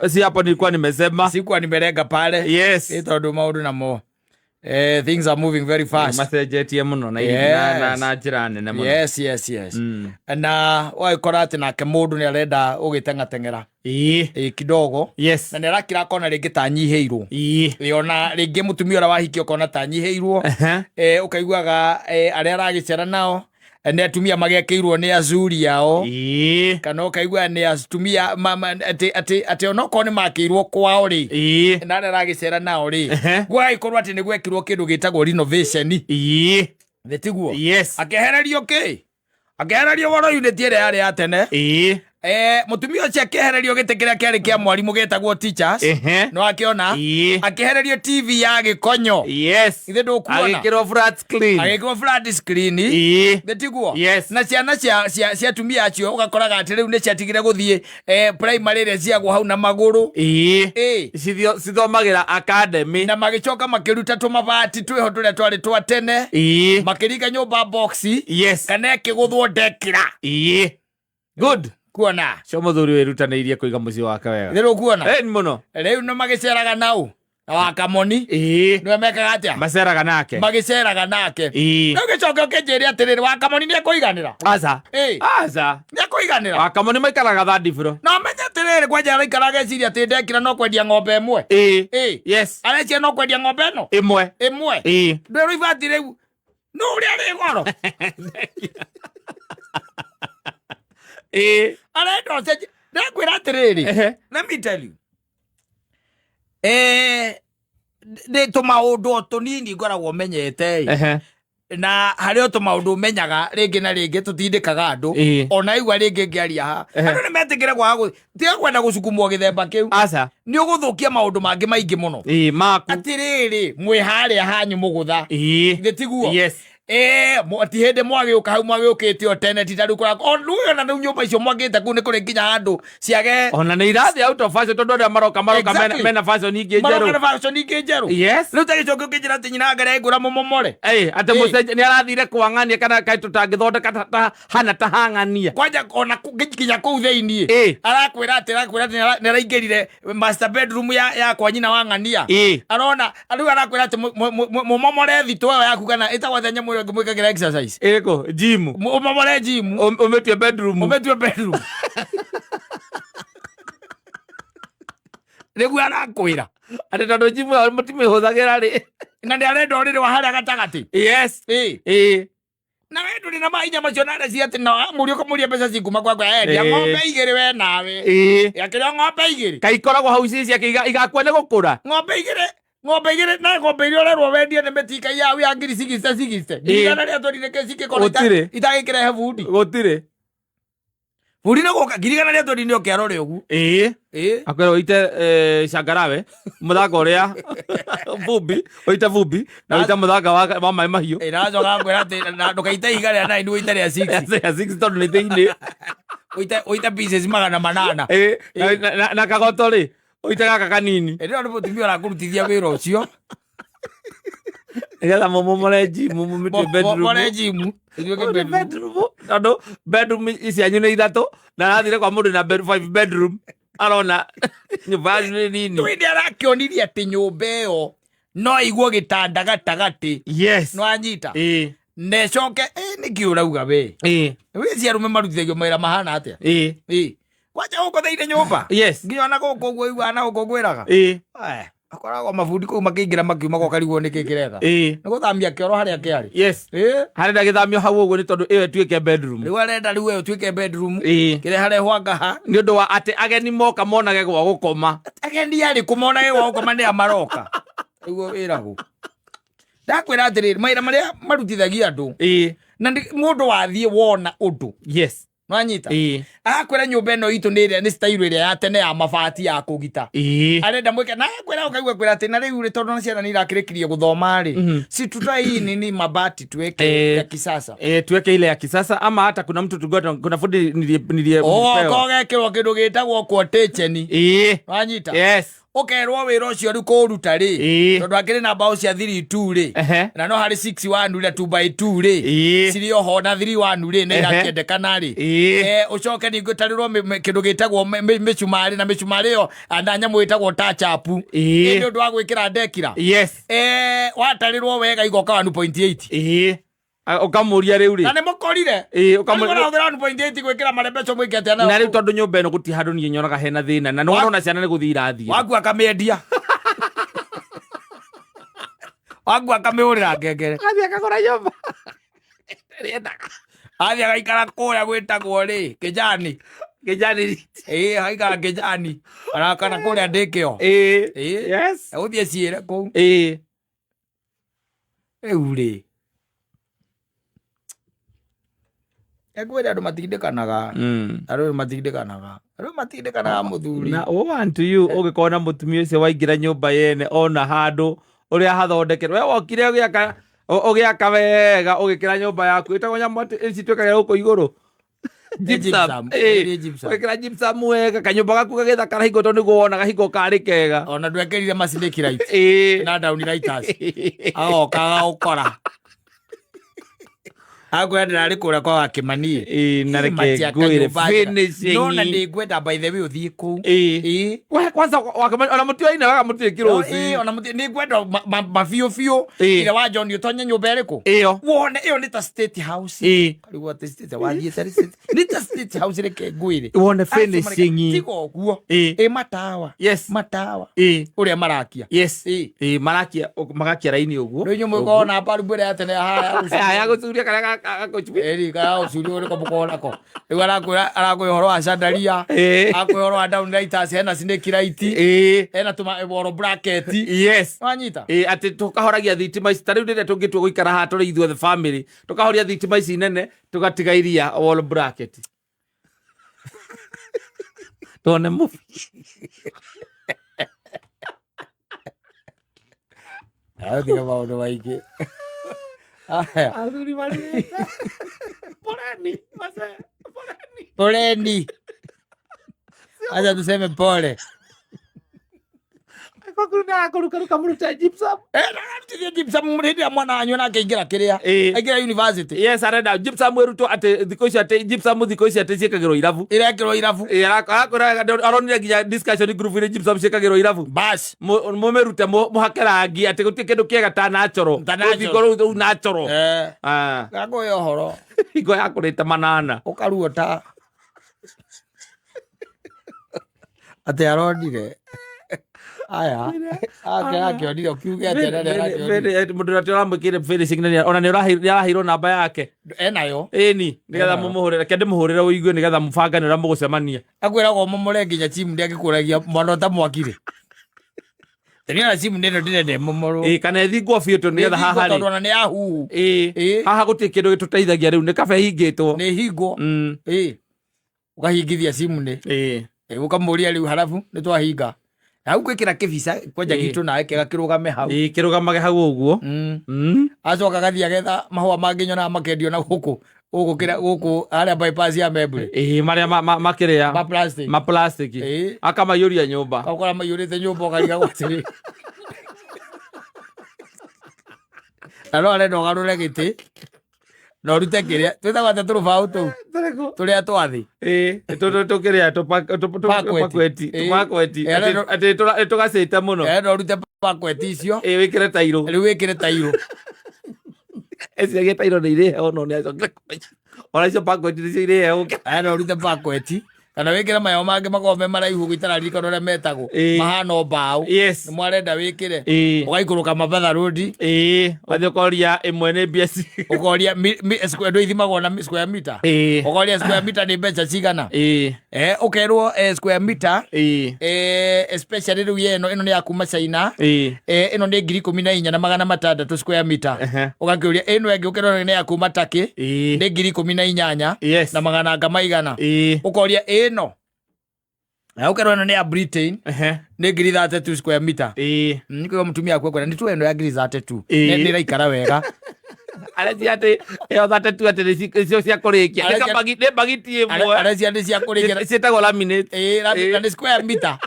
Si hapo nilikuwa nimesema. Sikuwa nimelenga pale. Ĩ, tondũ maũndũ namo, things are moving very fast. Macenjetie mũno na na njĩra nene mũno. Yes. Na ũgagĩkora atĩ nake mũndũ nĩ arenda ũgĩteng'ateng'era ĩ kidogo, na nĩ arakira akona rĩngĩ ta anyihĩirwo. Ĩ, ona rĩngĩ mũtumia ũrĩa wahikia ũkona ta anyihĩirwo. Ũkaiguaga arĩa aragĩcera nao nĩ atumia magĩakĩirwo nĩ azuri ao, kana ũkaigua nĩ atumia atĩ onokorwo nĩ makĩirwo kwao rĩ, na arĩa aragĩcera nao rĩ, gwagĩkorwo atĩ nĩ gwekirwo kĩndũ gĩtagwo renovation. Nĩ tiguo? Yes. Akĩehererio kĩ? Akĩehererio woro unit ĩrĩa yarĩ ya tene. Mũtumia ũcio akĩehererio gĩtĩ kĩrĩa kĩarĩ kĩa mwarimũ gĩtagwo teachers. No akĩona akĩehererio TV ya gĩkonyo. Ithe ndũkuona? Agĩkĩrwo flat screen. Agĩkĩrwo flat screen. Nĩ tiguo? Yes. Na ciana cia atumia acio ũgakoraga atĩ rĩu nĩ ciatigire gũthiĩ primary ĩrĩa ciagwo hau na magũrũ. Cithomagĩra academy. Na magĩcoka makĩruta tũmabati twĩho tũrĩa twarĩ twa tene, makĩringa nyũmba box, kana ĩkĩgũthwo ndekĩra. Good. Kuona? Cio mũthuri wĩrutanĩirie kũiga mũciĩ wake wega. Nĩ rũkuona? Nĩ mũno. Rĩu nĩ magĩceraga nau na wakamoni. Nĩwe mekaga atĩa? Maceraga nake. Magĩceraga nake. Rĩu gĩcoke ũkĩnjĩre atĩrĩrĩ, wakamoni nĩ ekũiganĩra? Aca. Aca. Nĩ ekũiganĩra? Wakamoni maikaraga third floor. Na ũmenye atĩrĩrĩ, kwanja araikara ageciria atĩ ndekira no kwendia ng'ombe ĩmwe. Arecia no kwendia ng'ombe ĩno Ĩmwe. Ĩmwe. Ndwĩrwo ibati rĩu no ũrĩa rĩ goro. Arenda ũcenjie. Ndakwĩra atĩrĩrĩ, let me tell you, nĩ tũmaũndũ o tũnini ngoragwo menyete ĩ. Na harĩ o tũmaũndũ menyaga rĩngĩ na rĩngĩ tũtindĩkaga andũ. Ona igua rĩngĩ ngĩaria haha, andũ nĩ metĩkĩre kwaga tiga kwenda gũcukumwo gĩthemba kĩu. Aca. Nĩ ũgũthũkia maũndũ mangĩ maingĩ mũno. Maku. Atĩrĩrĩ, mwĩ harĩa hanyu mũgũtha. Githĩ tiguo? Yes. Ti hĩndĩ mwagĩũka hau mwagĩũkĩte o tene, ti ta rĩu o rĩu ona rĩu nyũmba icio mwakĩte kũu nĩ kũrĩ nginya handũ ciage. Ona nĩ irathiĩ out of fashion tondũ arĩa maroka mena fashion ingĩ Maroka njerũ. Na fashion ingĩ njerũ. Rĩu ta gĩcoke ũkĩnjĩra atĩ nyina ngara ngũra mũmomore. Atĩ mũcenjia nĩ arathire kwa ng'ania kana kaĩ tũtangĩthondeka ta hana ta hang'ania. Kwanja ona nginya kũu thĩiniĩ arakwĩra atĩ nĩ araingĩrire master bedroom ya kwa nyina wa ng'ania. Arona rĩu arakwĩra atĩ mũmomore thitũ ĩyo yaku kana ĩtagwo atĩa nyamũ ĩyo mwĩkagĩra exercise? Ĩrĩkũ? Gym. Ũmomore gym. Ũmĩtue bedroom. Ũmĩtue bedroom nĩguo arakwĩra. Atĩ tondũ gym ĩyo mũtimĩhũthagĩra rĩ. Na nĩ arenda ũrĩrĩ wa harĩa gatagatĩ. Na we ndũrĩ na mahinya macio na areci atĩ na mũriũ ũkamũria mbeca cikuma kwakwa endia ng'ombe igĩrĩ we nawe. Akĩrĩ o ng'ombe igĩrĩ. Kaĩ ikoragwo hau ciĩ ciake igakua nĩ gũkũra. Ng'ombe igĩrĩ na ng'ombe iria ũrerwo wendie nĩ mĩtika yau ya ngiri cigiste cigiste. Ngiri 120 nĩkĩ cingĩkorwo Gũtirĩ. itagĩkĩrehe bundi? Gũtirĩ. Bundi nĩ gũka 120,000 nĩ oke arore ũguo. Akwĩra ũite cangarawe mũthanga ũrĩa vumbi, ũite vumbi na ũite mũthanga wa maĩ mahiũ. Ĩracoka ngwĩra atĩ na ndũkaite ihiga rĩa 9, ũite rĩa 6. Ya 6 tondũ nĩ thĩinĩ. Ũite pieces 800. Na kagoto rĩ, ũite gaka kanini. Ĩrĩa nĩ mũtumia ũrakũrutithia wĩra ũcio. Nĩgetha mũmomore gym mũmĩtue bedroom. More gym ĩtuĩke Ũyũ nĩ bedroom. Bedroom tondũ bedroom cianyu nĩ ithatũ na arathire kwa mũndũ na five bedroom arona nyũmba yanyu nĩ nini. Twĩ nĩ arakĩonirie atĩ nyũmba ĩyo no ĩigwo gĩtanda gatagatĩ. No anyita na ĩcoke nĩkĩ ũrauga we? Wĩ ci arũme marutithagio mawĩra mahana atĩa? Kwanja gũkũ thĩinĩ nyũmba, nginya ona gũkũ ũguo iguaga na gũkũ ngwĩraga. Akoragwo mabundi kũu makĩingĩra makiuma gũkarigwo nĩkĩ kĩretha. Nĩ gũthamia kĩoro harĩa kĩarĩ. Harenda gĩthamio hau ũguo nĩ tondũ ĩyo ĩtuĩke bedroom. Rĩu arenda rĩu ĩyo ĩtuĩke bedroom, kĩrĩa harehwo ngaha. Nĩ ũndũ wa atĩ ageni moka monage gwa gũkoma. Ageni arĩkũ monage gwa gũkoma? Nĩ a maroka? Nĩguo wĩragwo. Ndakwĩra atĩrĩrĩ, mawĩra marĩa marutithagia andũ na mũndũ wathiĩ wona ũndũ. Nwanyita? Arakwĩra nyũmba ĩno itũ nĩ ĩrĩa nĩ style ĩrĩa ya tene ya mabati ya kũgita. Arenda mwĩke na akwĩra ũkaigua kwĩra atĩ na rĩu rĩ, tondũ na ciana nĩ irakĩrĩkirie gũthoma rĩ, si tutae hii nini mabati tuweke ya kisasa. Eh, tuweke ile ya kisasa ama hata kuna mtu tulikuwa kuna fundi nilipewa. Ũgoka ũgekĩrwo kĩndũ gĩtagwo quotation. Wanyita? Yes. Ũkerwo wĩra ũcio rĩu kũũruta rĩ, tondũ akĩrĩ na mbaũ cia 3-2 rĩ, na no harĩ 6-1 na 2x2 rĩ, cirĩ oho na 3-1 rĩ, nĩ irakĩendekana rĩ. Ũcoke ningĩ ũtarĩrwo kĩndũ gĩtagwo mĩcumarĩ, na mĩcumarĩ ĩyo na nyamũ ĩtagwo touch up. Nĩ ũndũ wa gwĩkĩra ndekira. Watarĩrwo wega igoka 1.8. Ũkamũria rĩu rĩ. Na nĩ mũkorire. Ũkamũria. Ũrahũthĩra 1.8 gwĩkĩra marembeco mwĩke atĩa nayo? Na rĩu tondũ nyũmba ĩno gũtirĩ handũ niĩ nyonaga hena thĩna, na nĩ wona ciana nĩ gũthiĩ irathiĩ. Waku akamĩendia. Waku akamĩhũrĩra ngengere. Athiĩ akagũra nyũmba. Athiĩ agaikara kũrĩa gwĩtagwo rĩ, Kĩjani. Kĩjani. Agaikara Kĩjani. Kana kana kũrĩa ndĩkĩo. Yes. Egũthiĩ ciĩre kũu. Rĩu rĩ, ekwĩra andũ matindĩkanaga. Andũ matindĩkanaga. Andũ matindĩkanaga mũthuri. Na woe unto you ũgĩkorwo na mũtumia ũcio waingĩra nyũmba yene ona handũ ũrĩa hathondekerwo. We wokire ũgĩaka ũgĩaka wega ũgĩkĩra nyũmba yaku ĩtagwo nyamũ atĩ ici twĩkagĩra gũkũ igũrũ. Gypsum. Ĩ, Gypsum. Wekĩra gypsum wega kanyũmba gaku gagĩthakara hingo tondũ nĩguo wonaga hingo karĩ kega. Ona ndwekĩrire macini light na down lighters. Agoka agagũkora. Akwĩra ndĩrarĩ kũrĩa kwa Wakĩmani. Na reke ngwĩre finishing. No na nĩngwenda by the way ũthiĩ kũu. We kwanza Wakĩmani ona mũtioine wega mũtirĩ kĩrũci. Ona nĩngwenda mabiũ biũ. Ira wa John ũtonye nyũmba ĩrĩkũ? Ĩyo. Wone ĩyo nĩ ta state house. Karigwo atĩ state wathiĩte rĩ state. Nĩ ta state house reke ngwĩre. Wone finishing. Tiga ũguo. Ĩ matawa. Yes. Matawa. Ũrĩa marakia. Yes. Marakia magakia raini ũguo. Rĩu inyuĩ mũkoragwo na mbaru ĩrĩa ya tene haha ya gũcuria karĩa gagũcuria. Ĩri kana gũcuria ũrĩkũ mũkoragwo nako. Rĩu arakwĩra arakwĩra ũhoro wa chandaria. Arakwĩra ũhoro wa down lighters, hena snake light. Hena tũma wall bracket. Yes. Wanyita? Atĩ tũkahoragia thitima ici ta rĩu rĩrĩa tũngĩtua gũikara haha tũrĩ ithuothe family tũkahoria thitima ici nene tũgatiga iria wall bracket. Tuone movie. Ayo maũndũ maingĩ. Aya. Athuri marĩte. Poleni, wazee, poleni. Poleni. Acha tuseme pole. Kwa nĩ arakũrukaruka mũrute gypsum. Narutithia gypsum hĩndĩ ĩrĩa mwana wanyu nake aingĩra kĩrĩa. Aingĩra university. Yes, arenda gypsum ĩrutwo atĩ thikũ ici atĩ gypsum thikũ ici atĩ ciĩkagĩrwo irabu. Irekĩrwo irabu. Arakora aronire nginya discussion group ĩrĩ gypsum ciĩkagĩrwo irabu. Bas. Mũmĩrute mũhake rangi atĩ gũtirĩ kĩndũ kĩega ta natural. Ta natural. Rũthingo rũu rũu natural. Ngakũhe ũhoro. Hingo yakũrĩte manana. Ũkaruo ta atĩ aronire. Aya. Ake akĩonire ũkiuge atĩ arĩa arakĩonire. Mũndũ ũrĩa ũramwĩkĩire finishing nĩ ona nĩ araheirwo namba yake. Enayo. Ĩni, nĩgetha Enayo. mũmũhũrĩre, reke ndĩmũhũrĩre ũigue nĩgetha mũbangane ũrĩa mũgũcemania. Akwĩragwo momore nginya chimu ndĩ angĩkũragia mwana ũtamwakire. Tene ona chimu ĩno ndĩrenda ĩmomorwo. Kana ĩthingwo biũ tondũ nĩgetha haha Tondũ rĩ. ona nĩ ya huhu. Haha gũtirĩ kĩndũ gĩtũteithagia rĩu nĩ kaba ĩhingĩtwo. Nĩ ĩhingwo. Ũkahingithia simu nĩ. Ũkamũria rĩu harabu nĩ twahinga. Na hau gwĩkĩra kĩbica kwanja gitũ nawe kĩega kĩrũgame hau. Kĩrũgamage hau ũguo. Acoka agathiĩ agetha mahũa mangĩ nyonaga makendio na gũkũ. Gũkũ kĩrĩa gũkũ harĩa bypass ya Membure. Marĩa makĩrĩa. Ma plastic. Ma plastic. Akamaiyũria nyũmba. Akora maiyũrĩte nyũmba ũkarigagwo atĩrĩ. Na no arenda ũgarũre gĩtĩ. Na ũrute kĩrĩa. Twĩtagwo atĩa tũrũbaũ tũu? Tũrĩkũ? Tũrĩa twathi. Tũkĩrĩa Pakweti. tũpakweti. Tũpakweti. Arenda Atĩ tũgacĩte mũno. Arenda ũrute pakweti icio. Wĩkĩre tairũ. Rĩu wĩkĩre tairũ. Eciagia tairũ nĩ irĩ heho no nĩ acokire kũmenya. Ona icio pakweti nĩcio irĩ heho. Arenda ũrute pakweti. Kana wĩkĩre mayo mangĩ makoragwo me maraihu ũguo itararirikana ũrĩa metagwo. Mahana o mbaũ. Nĩ mwarenda wĩkĩre. Ũgaikũrũka Mabatha Road. Ĩĩ, wathiĩ ũkoria ĩmwe nĩ mbia Ũkoria square, ithimagwo na square meter. Ũkoria square meter nĩ mbeca cigana. Ũkerwo square meter especially rĩu ĩno ĩno nĩ ya kuma China. Ĩno nĩ 14,600 square meter. Ũgakĩũria ĩno ĩngĩ ũkerwo nĩ ya kuma Turkey nĩ 18,000 na magana anga maigana. Ũkoria ĩno na ũkerwo ĩno nĩ ya Britain nĩ 32,000 square meter. Nĩkĩo mũtumia akue kwenda nĩ tuwe ĩno ya 32,000. Nĩ ĩraikara wega. Arecia atĩ ĩyo 32 atĩ nĩcio cia kũrĩkia. Nĩ nĩ mbagiti ĩmwe. Arecia nĩ cia kũrĩkia. Ciĩtagwo laminate. Ĩĩ, na nĩ square meter.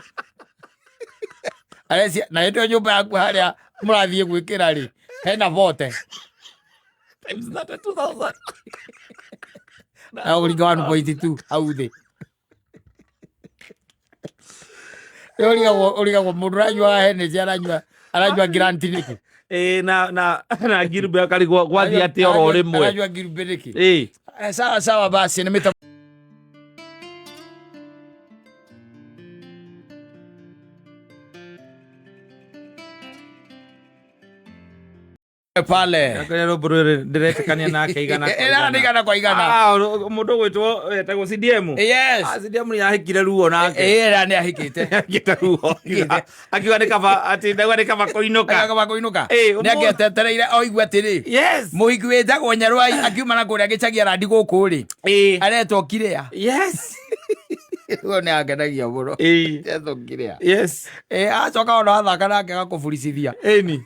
Arecia na hĩndĩ ĩyo nyũmba yaku harĩa mũrathiĩ gwĩkĩra rĩ hena vote. Times 32,000. Na ũringa 1.2 hau thĩ. Ũrigagwo mũndũ ũranyua Hennessy aranyua Grant nĩkĩ? Ĩĩ, na ngirumbe akarigwo gwathiĩ atĩa oro rĩmwe. Aranyua ngirumbe nĩkĩ? Ĩĩ. Sawa sawa, basi nĩ mĩta pale. Akĩrĩa rwĩmbo rũrĩ ndĩretĩkania nake igana kwa Ĩra igana. nĩ igana kwa igana. Ah, mũndũ ũgwĩtwo etagwo CDM. Yes. Ah, CDM nĩ ahĩkire ruo nake. Ĩra nĩ ahikĩte. Ahĩkĩte ruo. Akiuga nĩ kaba atĩ ndauga nĩ kaba kũinũka. Kaba kũinũka. Ĩ, Nĩ angĩetetereire oigue atĩrĩ. Mũhiki wĩtagwo Nyarwai akiuma na kũrĩa gĩcagi arandi gũkũ rĩ. Aretwo Kiria. Ũguo nĩ angenagia mũno. Aretwo Kiria. Acoka ona wathaka nake agakũburicithia. Ĩni.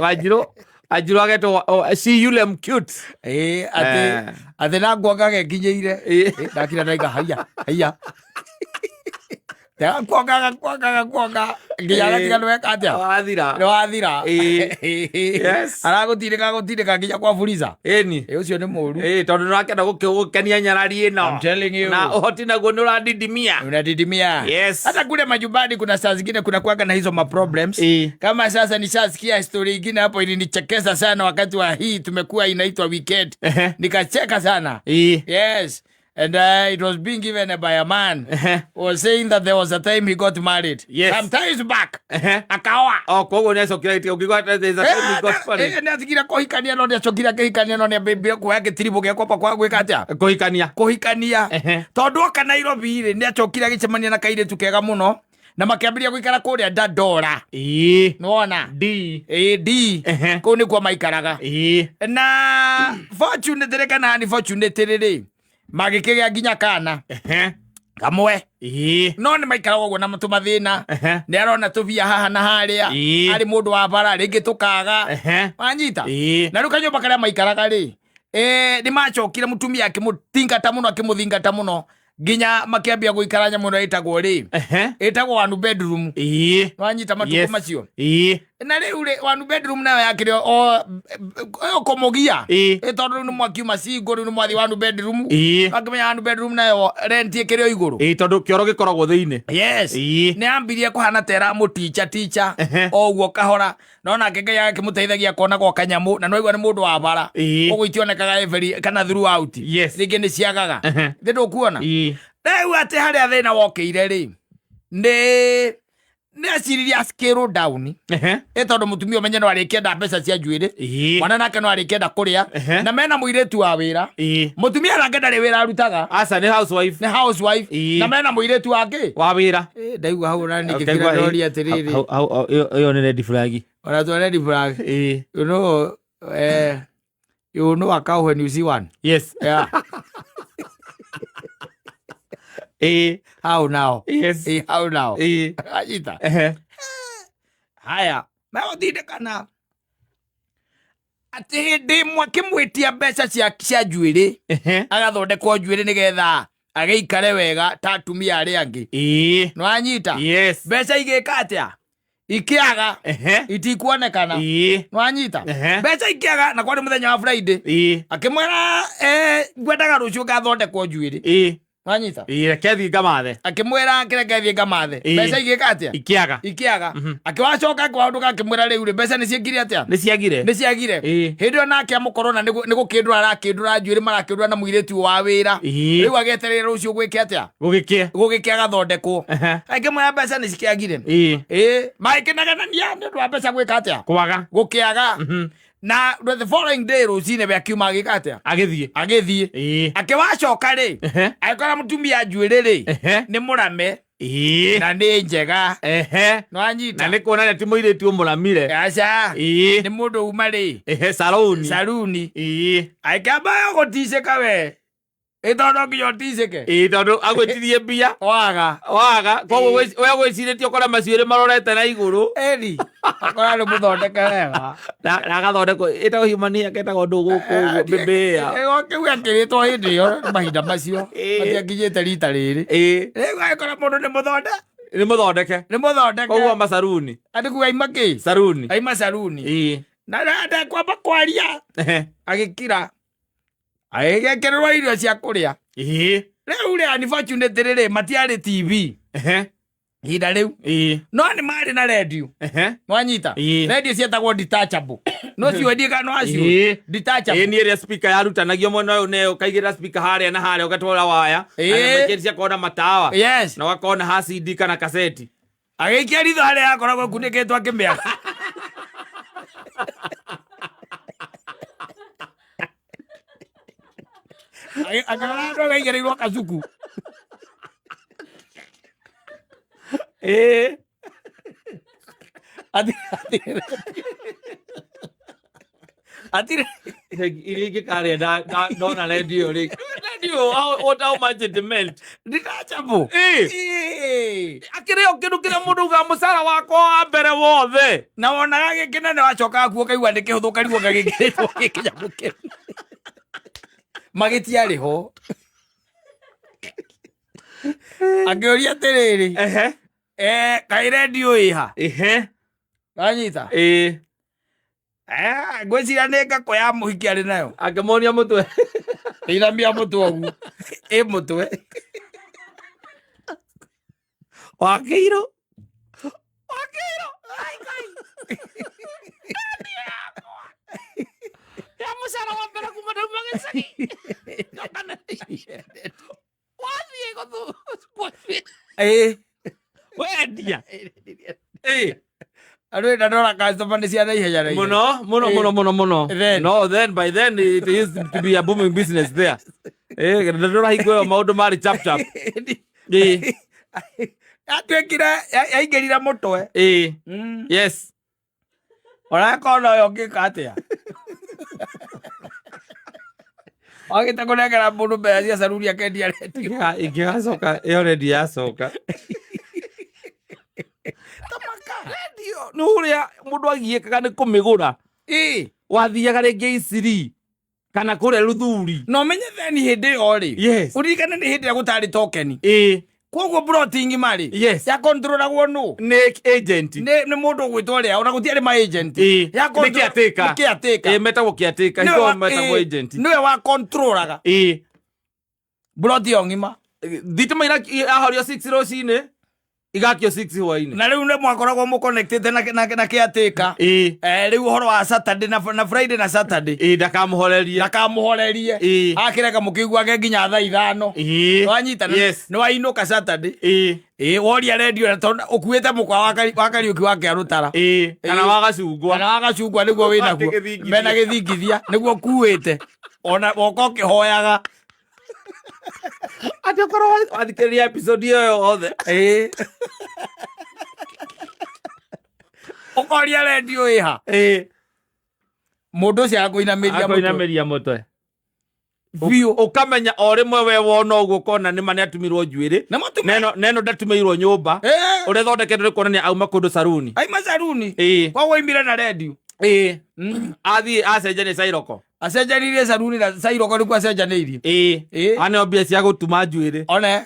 Wanjirũ Wanjirũ agetwo si yule mcute. Ĩ, atĩ atĩ na nguonga gekinyĩire. Ndakira ndaiga haiya haiya. Gakuonga gakuonga gakuonga nginya agatiga nĩweka atĩa? Wathira. Nĩwathira. Aragũtindĩka gũtindĩka nginya kwa buriza. Ĩni. Ĩ, ũcio nĩ mũru. Ĩ, tondũ nĩũrakĩenda gũkenia nyarari ĩno. I'm telling you. Na ũhoti naguo nĩũradidimia. Unadidimia. Hata kule majumbani kuna saa zingine kuna kuwaga na hizo maproblems. Kama sasa nishasikia story ingine hapo ilinichekesha sana wakati wa hii tumekuwa inaitwa weekend. Nikacheka sana. Yes. And it was being given by a man who was saying that there was a time he got married. Sometimes back. Akaoa. Oh, koguo nĩacokire agĩtiga ũkiuga there is a time he got married. Nĩatigire kũhikania no nĩacokire akĩhikania no nĩambĩrĩirie kuoya gĩtiribũ gĩa kwamba kwa gwĩka atĩa? Kũhikania. Kũhikania. Tondũ oka Nairobi rĩ, nĩacokire agĩcemania na kairĩtu kega mũno na makĩambĩrĩria gũikara kũrĩa Dandora. Nĩwona? D. Ĩĩ, D. Kũu nĩkuo maikaraga. Na fortunately kana unfortunately rĩ, magĩkĩgĩa nginya kana kamwe. No nĩ maikaraga ũguo na tũmathĩna. Nĩ arona tũbia haha na harĩa. Arĩ mũndũ wa bara rĩngĩ tũkaga. Wanyita? Na rĩu kanyũmba karĩa maikaraga rĩ, nĩ macokire mũtumia akĩmũthingata mũno, akĩmũthingata mũno nginya makĩambia gũikara nyamũ ĩno ĩtagwo rĩ, ĩtagwo one bedroom. Wanyita matukũ macio? Na rĩu rĩ, one bedroom nayo yakĩrĩ o kũmũgia. Tondũ rĩu nĩ mwakiuma single, rĩu nĩ mwathiĩ one bedroom. Wakĩmenya one bedroom nayo rent ĩkĩrĩ o igũrũ. Tondũ kĩoro gĩkoragwo thĩinĩ. Yes. Nĩ ambirie kũhana ta ĩramũticha ticha. O ũguo kahora. No nake Ngai agakĩmũteithagia akona gwa kanyamũ, na nĩwaigua nĩ mũndũ wa bara. Ũguo itionekaga every kana throughout. Rĩngĩ nĩ ciagaga. Thĩ ndũkuona? Rĩu atĩ harĩa thĩna wokĩire rĩ, nĩ aciririe a scale down. Ĩ tondũ mũtumia ũmenye no arĩkĩenda mbeca cia njuĩrĩ. Mwana nake no arĩkĩenda kũrĩa. Na mena mũirĩtu wa wĩra. Mũtumia nake ndarĩ wĩra arutaga. Aca, nĩ housewife. Nĩ housewife. Na mena mũirĩtu wake. Wa wĩra. Ĩ, ndaigua hau na ningĩ kĩrĩa ndoria atĩrĩrĩ. Hau, hau, ĩyo nĩ red flag. Ona to red flag. You know, you know a cow when you see one. Yes. Yeah. How now? How now? Anyita. Haya, megũtindĩkana atĩ hĩndĩ ĩmwe akĩmwĩtia mbeca cia njuĩrĩ, agathondekwo njuĩrĩ nĩgetha agĩikare wega ta atumia arĩa angĩ. Nĩwanyita? Mbeca igĩka atĩa? Ikĩaga. Itikuonekana. Nĩwanyita? Mbeca ikĩaga na kwarĩ mũthenya wa Friday. Akĩmwĩra, ngwendaga rũciũ ngathondekwo njuĩrĩ. Wanyita? Ĩĩ, reke thiĩ ngamathe. Akĩmwĩra kĩreke thiĩ ngamathe. Ĩĩ. Mbeca igĩka atĩa? Ikĩaga. Ikĩaga. Akĩwacoka akĩwaũndũka akĩmwĩra rĩu rĩ mbeca nĩ ciĩkire atĩa? Nĩ ciagire. Nĩ ciagire. Ĩĩ. Hĩndĩ ĩyo nake amũkorwo na nĩ gũkĩndũra arakĩndũra njuĩrĩ marakĩndũra na mũirĩtu wa wĩra. Ĩĩ. Rĩu agetereire rũciũ gwĩke atĩa? Gũgĩkĩe. Gũgĩkĩa agathondekwo. Ehe. Akĩmwĩra mbeca nĩ cikĩagire. Ĩĩ. Ĩĩ. Magĩkĩnegenania nĩ ũndũ wa mbeca gwĩka atĩa? Kwaga. Gũkĩaga. Na the following day rũcinĩ we akiuma agĩka atĩa? Agĩthiĩ. Agĩthiĩ. Ĩĩ. Akĩwacoka rĩ Ehe. agĩkora mũtumia njuĩrĩ rĩ Ehe. nĩ mũrame Ĩĩ. na nĩ njega. Ehe. Nĩwanyita? Na nĩ kuonania ti mũirĩtu ũmũramire. Aca. Ĩĩ. Nĩ mũndũ uma rĩ Ehe, saruni. Saruni. Ĩĩ. Agĩkĩamba yo gũticĩka we ĩ tondũ no nginya ũticĩke. Ĩĩ, tondũ agwĩtirie mbia. Waga. Waga. Koguo we gwĩcirĩtie ũkore macuĩrĩ marorete na igũrũ. Ĩni akora nĩ mũthondeke wega. Na agathondekwo ĩtagwo human hair ketagwo ndũ gũkũ ũguo mbĩmbĩa. Ĩgo kĩu gĩakĩrĩtwo hĩndĩ ĩyo mahinda macio. Ĩĩ. Matiakinyĩte rita rĩrĩ. Ĩĩ. Rĩu agĩkora mũndũ nĩ mũthonde Nĩ mũthondeke. nĩ mũthondeke. Koguo masaruni. Atĩ kuga aima kĩ? Saruni. Aima saruni. Ĩĩ. Na ndekwamba kwaria Ehe. agĩkira agĩgekĩrĩrwo irio cia kũrĩa. Ĩĩ. Rĩu rĩ unfortunately rĩ matiarĩ TV Ehe. ihinda rĩu Ĩĩ. no nĩ marĩ na redio. Ehe. Nwanyita? Ĩĩ. Redio cietagwo detachable. No ciũĩ kana no acio? Ĩĩ. Detachable. Ĩĩ, nĩ ĩrĩa speaker yarutanagio mwena ũyũ na ũkaigĩrĩra speaker harĩa na harĩa ũgatwara waya. Ĩĩ. Na maingĩ ciakorwo na matawa. Yes. Na ũgakorwo na ha CD kana kaseti. Agĩikia ritho harĩa yakoragwo ĩkunĩkĩtwo akĩmĩaka. Akĩrora andũ agaigĩrĩirwo kacuku. Ĩĩ. Atirĩ Iria ingĩkarĩa ndona redio rĩ. Redio, what how much it meant. Detachable. Ĩĩ. Ĩĩ. Akĩrĩ o kĩndũ kĩrĩa mũndũ ugaga mũcara wakwa wa mbere wothe. Na wonaga gĩkĩnene wacokaga kuo ũkaigua nĩ kĩhũthũ ũkarigwo gagĩkĩrĩtwo gĩkĩnyamũ kĩu. Magĩtiarĩ ho. Akĩũria atĩrĩrĩ, Ehe. Kaĩ redio ĩha? Ehe. Wanyita? Ĩĩ. Ngwĩciria nĩ ngakũ ya mũhiki arĩ nayo. Akĩmonia mũtwe. Ĩinamia mũtwe ũguo. Ĩ mũtwe. Wakĩirwo. Wakĩirwo. Ai, Ngai. Ya mũcara wa mbere kuma ndauma gĩcagi. Wathiĩ gũthu. Ĩĩ. Wendia. Ĩĩ. Andũ ĩna ndora customer nĩ cia naihenya naihenya. Muno, muno, muno, muno, muno. Then. No, then by then it used to be a booming business there. Ndora hingo ĩyo maũndũ marĩ chap chap. Ĩĩ. Yatuĩkire yaingĩrire mũtwe. Ĩĩ. Yes. Ũrakorwo na ũyũ ũngĩka atĩa? Wagĩte kũnengera mũndũ mbeca cia caruni akendia redio. Ingĩgacoka ĩyo redio yacoka. Tamaka. Redio nĩ ũrĩa mũndũ agiĩkaga nĩ kũmĩgũra. Ĩĩ. Wathiaga rĩngĩ Iciri kana kũrĩa Luthuri. Na ũmenye then hĩndĩ ĩyo rĩ. Yes. Ũririkane nĩ hĩndĩ ĩrĩa gũtarĩ token. Ĩĩ. Koguo ploti ng'ima rĩ. Yes. Ya controlagwo nũ? Nĩ agent. Nĩ mũndũ ũgwĩtwo ũrĩa ona gũtiarĩ ma agent. Ĩĩ. Ya Nĩ control- caretaker. Nĩ caretaker. Ĩĩ, metagwo caretaker. Nĩwe Hingo wa- metagwo ĩĩ, agent. Nĩwe wa controlaga. Ĩĩ. Ploti ĩyo ng'ima. Thitima irahorio 6 rũcinĩ igakio 6 hwainĩ. Na rĩu nĩ mwakoragwo mũconnectĩte na caretaker. Ĩĩ. Rĩu ũhoro wa Saturday na Friday na Saturday. Ĩĩ, ndakamũhorerie. Ndakamũhorerie. Ĩĩ. Akĩreka mũkĩiguage nginya thaa 5. Ĩĩ. Wanyita Yes. nĩ wainũka Saturday. Ĩĩ. Ĩĩ, woria redio na tondũ ũkuĩte mũkwa wa Kariũki wa Kĩarũtara. Ĩĩ. Kana Ĩĩ. wa gacungwa. Kana wa gacungwa nĩguo wĩnaguo. Gĩthingithia. Mena gĩthingithia nĩguo ũkuĩte. Ona woka ũkĩhoyaga. Atĩ ũkorwo wathikĩrĩria episode ĩyo yothe. Ĩĩ. Ũkoria redio ĩha. Ĩĩ. Mũndũ ũcio akũinamĩria mũtwe. Akũinamĩria mũtwe. Biũ. Ũkamenya o rĩmwe we wona ũguo ũkona nĩ ma nĩ atumirwo njuĩrĩ. Na matume. Neno ndatumĩirwo nyũmba. Ĩĩ. Ũrĩa ĩthondeketwo nĩ kuonania auma kũndũ saruni. Aima saruni. Ĩĩ. Koguo aimire na redio. Ĩĩ. Athiĩ acenjanie cairoko. Acenjanirie saruni na cairoko nĩkuo acenjanĩirie. Ĩĩ. Ĩĩ. Aneo mbia cia gũtuma njuĩrĩ. One.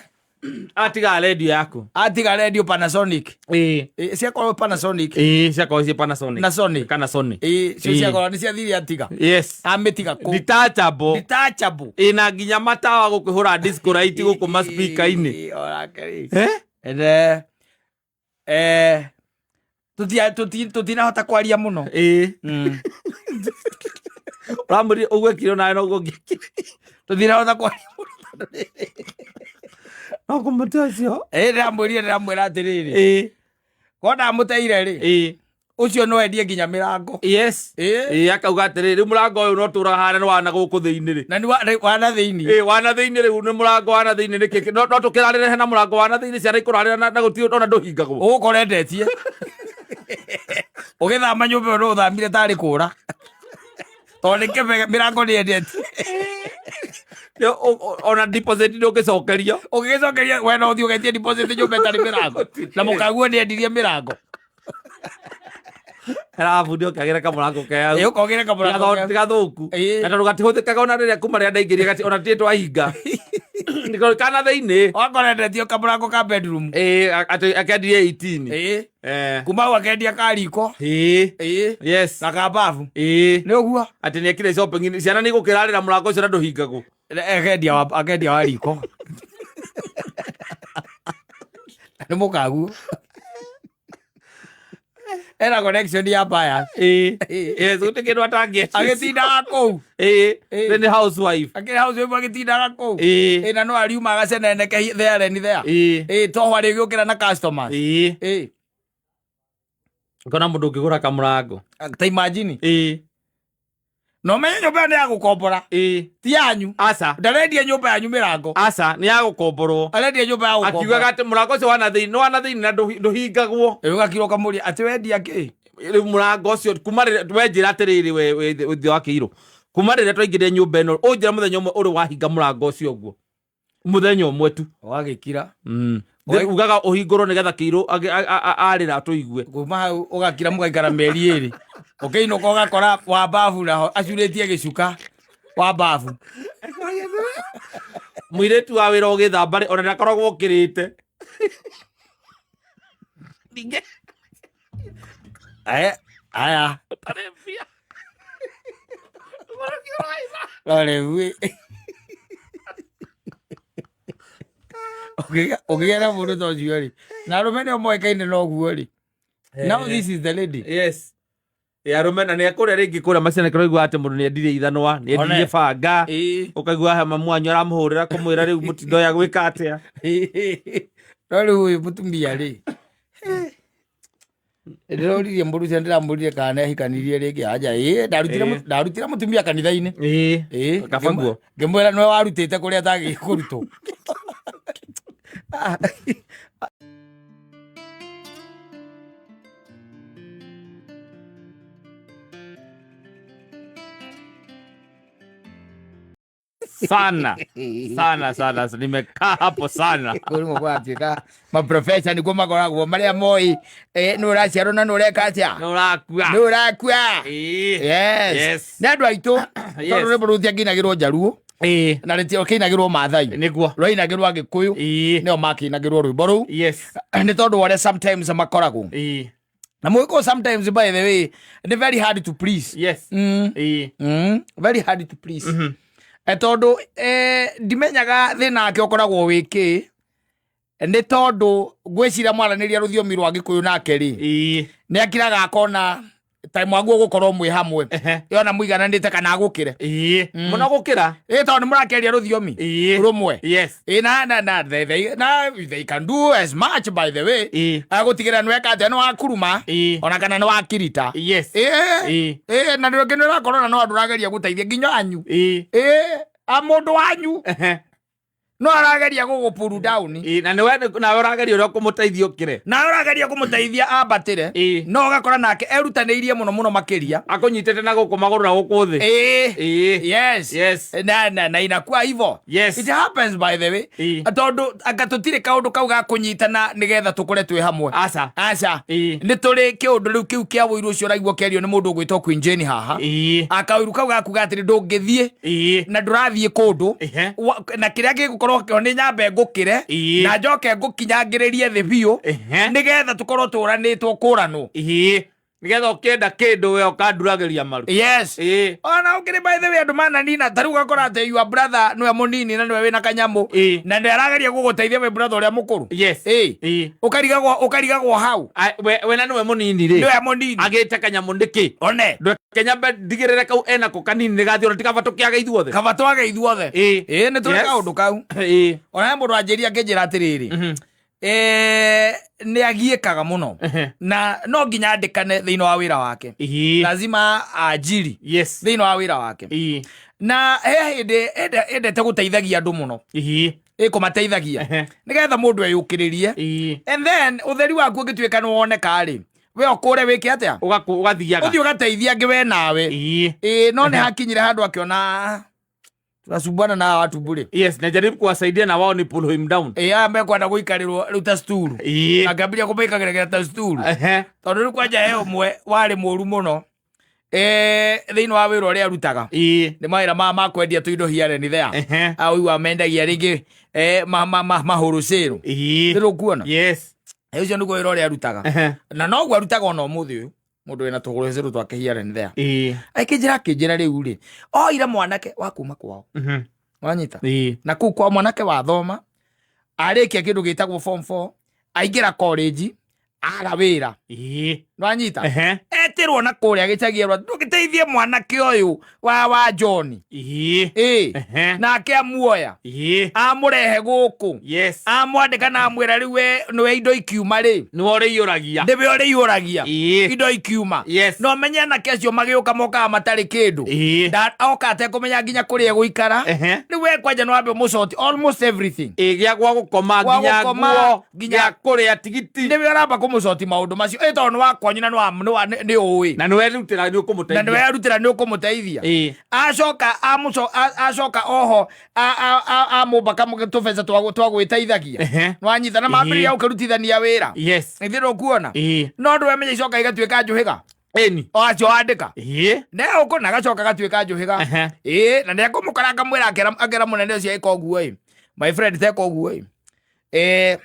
Atiga redio yaku. Atiga redio Panasonic. Ĩĩ. Ĩ, ciakorwo Panasonic. Ĩĩ, ciakorwo ciĩ Panasonic. Na Sony. Kana Sony. Ĩ, cio Ĩ. ciakorwo nĩ ciathire atiga. Yes. Amĩtiga kũ? Detachable. Detachable. Ĩna nginya matawa gũkĩhũra disco light gũkũ ma speaker-inĩ. Ĩ, onake rĩ. Eh? Ene, eh, tutinahota kwaria muno. Ĩĩ. Ũramwĩrire ũguo ekire onawe noguo ũngĩekire. Tutinahota kwaria muno. No kũmũte ũcio. Ĩ, ndĩramwĩrire, ndĩramwĩra atĩrĩrĩ, Ĩĩ. ko ndamũteire rĩ, Ĩĩ. ũcio no endie nginya mĩrango. Yes. Ĩ. Ĩĩ, akauga atĩrĩrĩ, rĩu mũrango ũyũ no tũraga harĩa nĩ wana gũkũ thĩinĩ rĩ. Na nĩ wana thĩinĩ. Ĩĩ, wana thĩinĩ rĩu nĩ mũrango wana thĩinĩ nĩkĩ? No no tũkĩrarĩre hena mũrango wana thĩinĩ, ciana ikũrarĩra na gũtirĩ ona ndũhingagwo. Ũgũkora endetie. Ũgĩthama nyũmba ĩyo no ũthamire tarĩ kũra. Tondũ nĩ kĩbega mĩrango nĩ endetie. Ona deposit ndũngĩcokerio. Ũngĩgĩcokeria we no ũthiĩ ũgetie deposit nyũmba ĩtarĩ mĩrango. Na mũkaguo nĩ endirie mĩrango. Hera bundi ũkĩagĩre kamũrango ke hau. Ĩ, ũkogĩre kamũrango ke hau. Tigathũku. Ĩ. Na tondũ gatihũthĩkaga ona rĩrĩa kuma rĩrĩa ndaingĩrire gati ona tirĩ twahinga. Nĩko kana thĩinĩ. Wakora endetio kamũrango ka bedroom. Ĩĩ, atĩ akendirie 18. Ĩ. Eh. Kuma hau akendia ka riko. Ĩĩ. Ĩ. Yes. Na ka babu. Ĩĩ. Nĩ ũguo? Atĩ nĩekire shopping, ciana nĩ igũkĩrarĩra mũrango ũcio na ndũhingagwo. Akendia wa riko. Nĩ mũkaguo. Ena connection ya buyers. Ĩĩ. Yes, gũtirĩ kĩndũ atangĩendia. Agĩtindaga kũu. Ĩĩ. Ĩĩ. Rĩu nĩ housewife. Akĩrĩ housewife agĩtindaga kũu. Ĩĩ. Ĩ, na no ariuma agaceneneke there and there. Ĩĩ. Ĩ, toho arĩgĩũkĩra na customers. Ĩĩ. Ĩ. Ngona mũndũ ũngĩgũra kamũrango. Ta imagine. Ĩĩ. Na ũmenye nyũmba ĩyo nĩ ya gũkombora. Ĩĩ. Ti yanyu. Aca. Ndarendia nyũmba yanyu mĩrango. Aca, nĩ ya gũkomborwo. Arendia nyũmba ya gũkombora. Akiugaga atĩ mũrango ũcio wa na thĩinĩ, nĩ wa na thĩinĩ na ndũhingagwo. Ĩ, ũgakira ũkamũria atĩ wendia kĩ? Rĩu mũrango ũcio kuma rĩrĩa we njĩra atĩrĩrĩ we thĩ wa kĩirũ. Kuma rĩrĩa twaingĩrire nyũmba ĩno, ũnjĩra mũthenya ũmwe ũrĩ wahinga mũrango ũcio ũguo. Mũthenya ũmwe tu. Ũgagĩkira. Ugaga ũhingũrwo nĩgetha kĩirũ arĩra tũigue. Kuma hau ũgakira mũgaikara mĩeri ĩrĩ. Ũkĩinũka ũgakora wa babu naho acurĩtie gĩcuka wa babu. Mũirĩtu wa wĩra ũgĩthamba rĩ, ona ndakoragwo ũkĩrĩte. Ningĩ. Aya. Ũtarĩ mbia. No rĩu ĩ. Ũkĩgĩa na mũndũ ta ũcio rĩ, na arũme nĩo moĩkaine na ũguo rĩ. Now this is the lady. Yes. Ĩ, arũme na nĩ kũrĩa rĩngĩ kũrĩa macina kũraigua atĩ mũndũ nĩendirie ithanwa, nĩendirie One. banga. Ĩ. Ũkaigua he mamu wanyu aramũhũrĩra kũmwĩra rĩu mũtindo ya gwĩka atĩa. No rĩu ũyũ mũtumia rĩ, ndĩroririe mũrucia, ndĩramũririe kana nĩahikanirie rĩngĩ. Anja, ĩ, ndarutire mũtumia kanitha-inĩ. Ĩ. Ĩ, Kaba guo. Ngĩmwĩra nĩwe warutĩte kũrĩa atagĩrĩire kũrutwo. Sana. Sana, sana, sana. Nimekaa hapo sana. Kũrĩ gwatuĩka maprofesa nĩguo makoragwo marĩa moĩ, nĩ ũraciarwo na nĩ ũreka atĩa? Nĩ ũrakua. Nĩ ũrakua. Ĩ. Yes. Yes. Nĩ andũ aitũ, Yes. tondũ rwĩmbo rũu rũtiakĩinagĩrwo Njaruo. Ĩ. Na rũtiakĩinagĩrwo Maathai. Nĩguo. Rwainagĩrwo Agĩkũyũ. Ĩ. Nĩo makĩinagĩrwo rwĩmbo rũu. Yes. Nĩ tondũ wa ũrĩa sometimes makoragwo. Ĩ. Na mũgĩkũyũ sometimes, by the way, nĩ very hard to please. Yes. Ĩ. Very hard to please. Tondũ ndimenyaga thĩna wake ũkoragwo wĩ kĩ, nĩ tondũ ngwĩciria mwaranĩria rũthiomi rwa Gĩkũyũ nake rĩ, Ĩ. nĩ akiraga akona time waguo gũkorwo mwĩ hamwe. Yona mũigananĩte kana agũkĩre. Ĩ. Mũno gũkĩra. Ĩ, tondũ nĩ mũrakĩaria rũthiomi Ĩ. rũmwe. Yes. Ĩ, na they can do as much, by the way. Ĩ. Agũtigĩra nĩ weka atĩa, nĩ wakuruma. Ĩ. Ona kana nĩ wakirita. Yes. Ĩ. Ĩ. Ĩ, na rĩngĩ nĩ ũrakorwo na no andũ ũrageria gũteithia nginya anyu. Ĩ. Ĩ, a mũndũ wanyu no arageria gũgũpuru down. Ĩ, na nĩwe nawe ũrageria ũrĩa ũkũmũteithia ũkĩre. Na ũrageria kũmũteithia ambatĩre. Ĩ. No ũgakora nake erutanĩirie mũno mũno makĩria. Akũnyitĩte na gũkũ magũrũ na gũkũ thĩ. Ĩ. Ĩ. Yes. Yes. Na inakuwa hivyo. Yes. It happens, by the way. Ĩ. Tondũ anga tũtirĩ kaũndũ kau ga kũnyitana nĩgetha tũkũre twĩ hamwe. Aca. Aca. Ĩ. Nĩ tũrĩ kĩũndũ rĩu kĩu kĩa ũiru ũcio ũraigua kĩario nĩ mũndũ ũgwĩtwo Queen Jane haha. Ĩ. Akaũiru kau gakuga atĩrĩ ndũngĩthiĩ Ĩ. na ndũrathiĩ kũndũ. Ehe. Na kĩrĩa gĩgũkorwo Ũkorwo kĩo nĩ nyambe ngũkĩre na njoke ngũkinyangĩrĩrie thĩ biũ, nĩgetha tũkorwo tũranĩtwo kũranwo. Nĩgetha ũkĩenda kĩndũ we ũkanduragĩria maru. Yes. Ona ũkĩrĩ, by the way, andũ mananina ta rĩu ũgakora atĩ your brother nĩwe mũnini na nĩwe wĩna kanyamũ na nĩ arageria gũgũteithia wĩ brother ũrĩa mũkũrũ. Ũkarigagwo hau. We na nĩwe mũnini rĩ. Nĩwe mũnini. Agĩte kanyamũ nĩkĩ? One. Ndweke nyambe ndigĩrĩre kau enako kanini nĩgathiĩ, ona tikaba tũkĩage ithuothe. Kaba twage ithuothe. Ĩĩ, nĩ tũrĩ kaũndũ kau. Ona he mũndũ anjĩria akĩnjĩra atĩrĩrĩ, nĩ agiĩkaga mũno na no nginya andĩkane thĩinĩ wa wĩra wake. Lazima ajiri thĩinĩ wa wĩra wake. Na he hĩndĩ endete gũteithagia andũ mũno, ĩkũmateithagia nĩgetha mũndũ eyũkĩrĩrie. And then ũtheri waku ũngĩtuĩka nĩ woneka rĩ, we ũkũre wĩke atĩa? Ũgathiaga. Ũthiĩ ũgateithia angĩ we nawe. Ĩĩ, no nĩ hakinyire handũ akĩona tunasumbuana na hawa watu bure. Yes, najaribu kuwasaidia na wao ni pull him down. Ĩĩ, aya mekwenda gũikarĩrwo rĩu ta sturu. Akĩambĩrĩria kũmaikagĩra ta sturu. Tondũ rĩu kwanja he ũmwe warĩ mũru mũno thĩinĩ wa wĩra ũrĩa arutaga. Nĩ mawĩra ma kwendia tũindo here and there. Aũigua mendagia rĩngĩ mahũrũcĩrũ. Nĩ ũkuona? Yes. Ũcio nĩguo wĩra ũrĩa arutaga. Na noguo arutaga ona ũmũthĩ ũyũ, mũndũ wĩna tũhũrũcĩrũ twake here and there. Akĩnjĩra rĩu rĩ, oire mwanake wa kuma kwao. Wanyita? Na kũu kwa mwanake wathoma, arĩkia kĩndũ gĩtagwo form 4, aingĩra college, aga wĩra. Nwanyita? Etĩrwo na kũrĩa gĩcagi, ndũgĩteithie mwanake ũyũ wa John. Ĩĩ. Nake amuoya, amũrehe gũkũ, amwandĩka na amwĩra rĩu we nĩwe indo ikiuma rĩ, Nĩwe ũrĩiyũragia. Nĩwe ũrĩiyũragia indo ikiuma. Na ũmenye anake acio magĩũka mokaga matarĩ kĩndũ. Oka atekũmenya nginya kũrĩa egũikara. Rĩu we kwanja nĩ wambe ũmũsort almost everything. Ĩĩ, gĩa gwa gũkoma, Gwa nginya gũkoma, nguo, nginya gĩa kũrĩa, tigiti. Nĩwe ũramba kũmũsort maũndũ macio, ĩ tondũ nĩ wakwanyu na nĩ ũĩ. Na nĩwe rutĩra nĩ Na ũkũmũteithia. nĩwe arutĩra nĩ ũkũmũteithia. Acoka acoka oho amũmba tũbeca twa gwĩteithagia. Nwanyita? Na mambĩrĩria gũkĩrutithania wĩra. Ithuĩ ndũkuona? No ndũemenya icoka igatuĩka njũhĩga. Ĩni. O acio wandĩka ne ũkũ na gacoka gatuĩka njũhĩga. Ĩĩ, na nĩekũmũkora akamwĩra, akera mũnene ũcio, ĩka ũguo ĩ, my friend, teka ũguo ĩ.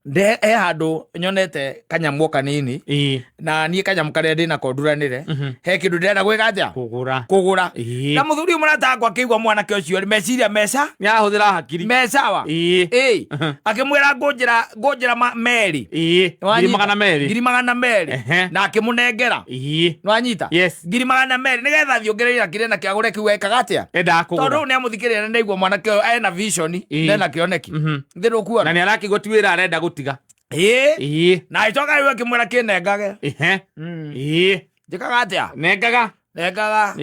Nde he handũ nyonete kanyamũ o kanini na niĩ kanyamũ karĩa ndĩnako nduranĩre, he kĩndũ ndĩrenda gwĩka atĩa? Kũgũra. Kũgũra. Na mũthuri ũyũ mũrata wakwa akĩigua mwanake ũcio rĩ, meciria meca Nĩ arahũthĩra hakiri. Mecawa. Ĩĩ, akĩmwĩra ngũnjĩra merĩ. Ngiri 200. 200,000. Na akĩmũnengera. Nwanyita? Yes. 200,000 nĩgetha athiĩ ongerere kĩrĩa na kĩagũre kĩu ekaga atĩa? Endaga Tondũ kũgũra. rĩu nĩ amũthikĩrĩria na nĩaigua mwanake ũyũ ena vision, nena kĩoneki. Thĩ na ndũkuona? Nĩ arakĩigua ti wĩra arenda gũtiga. Ĩĩ. Na agĩcoka rĩu akĩmwĩra kĩnengage. Njĩkaga atĩa? Nengaga. Nengaga.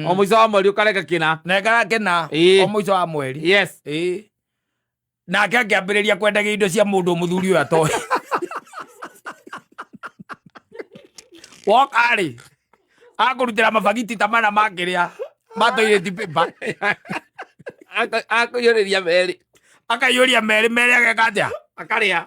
O mũico wa mweri ũkareka kĩna. Nengaga kĩna. O mũico wa mweri. Ĩĩ, nake akĩambĩrĩria kwendagia indo cia mũndũ mũthuri ũyũ atoĩ woka rĩ, akũrutĩra mabagiti ta mana makĩrĩa ma toilet paper. Akũiyũrĩria merĩ. Akaiyũria merĩ merĩ, ageka atĩa? Akarĩa,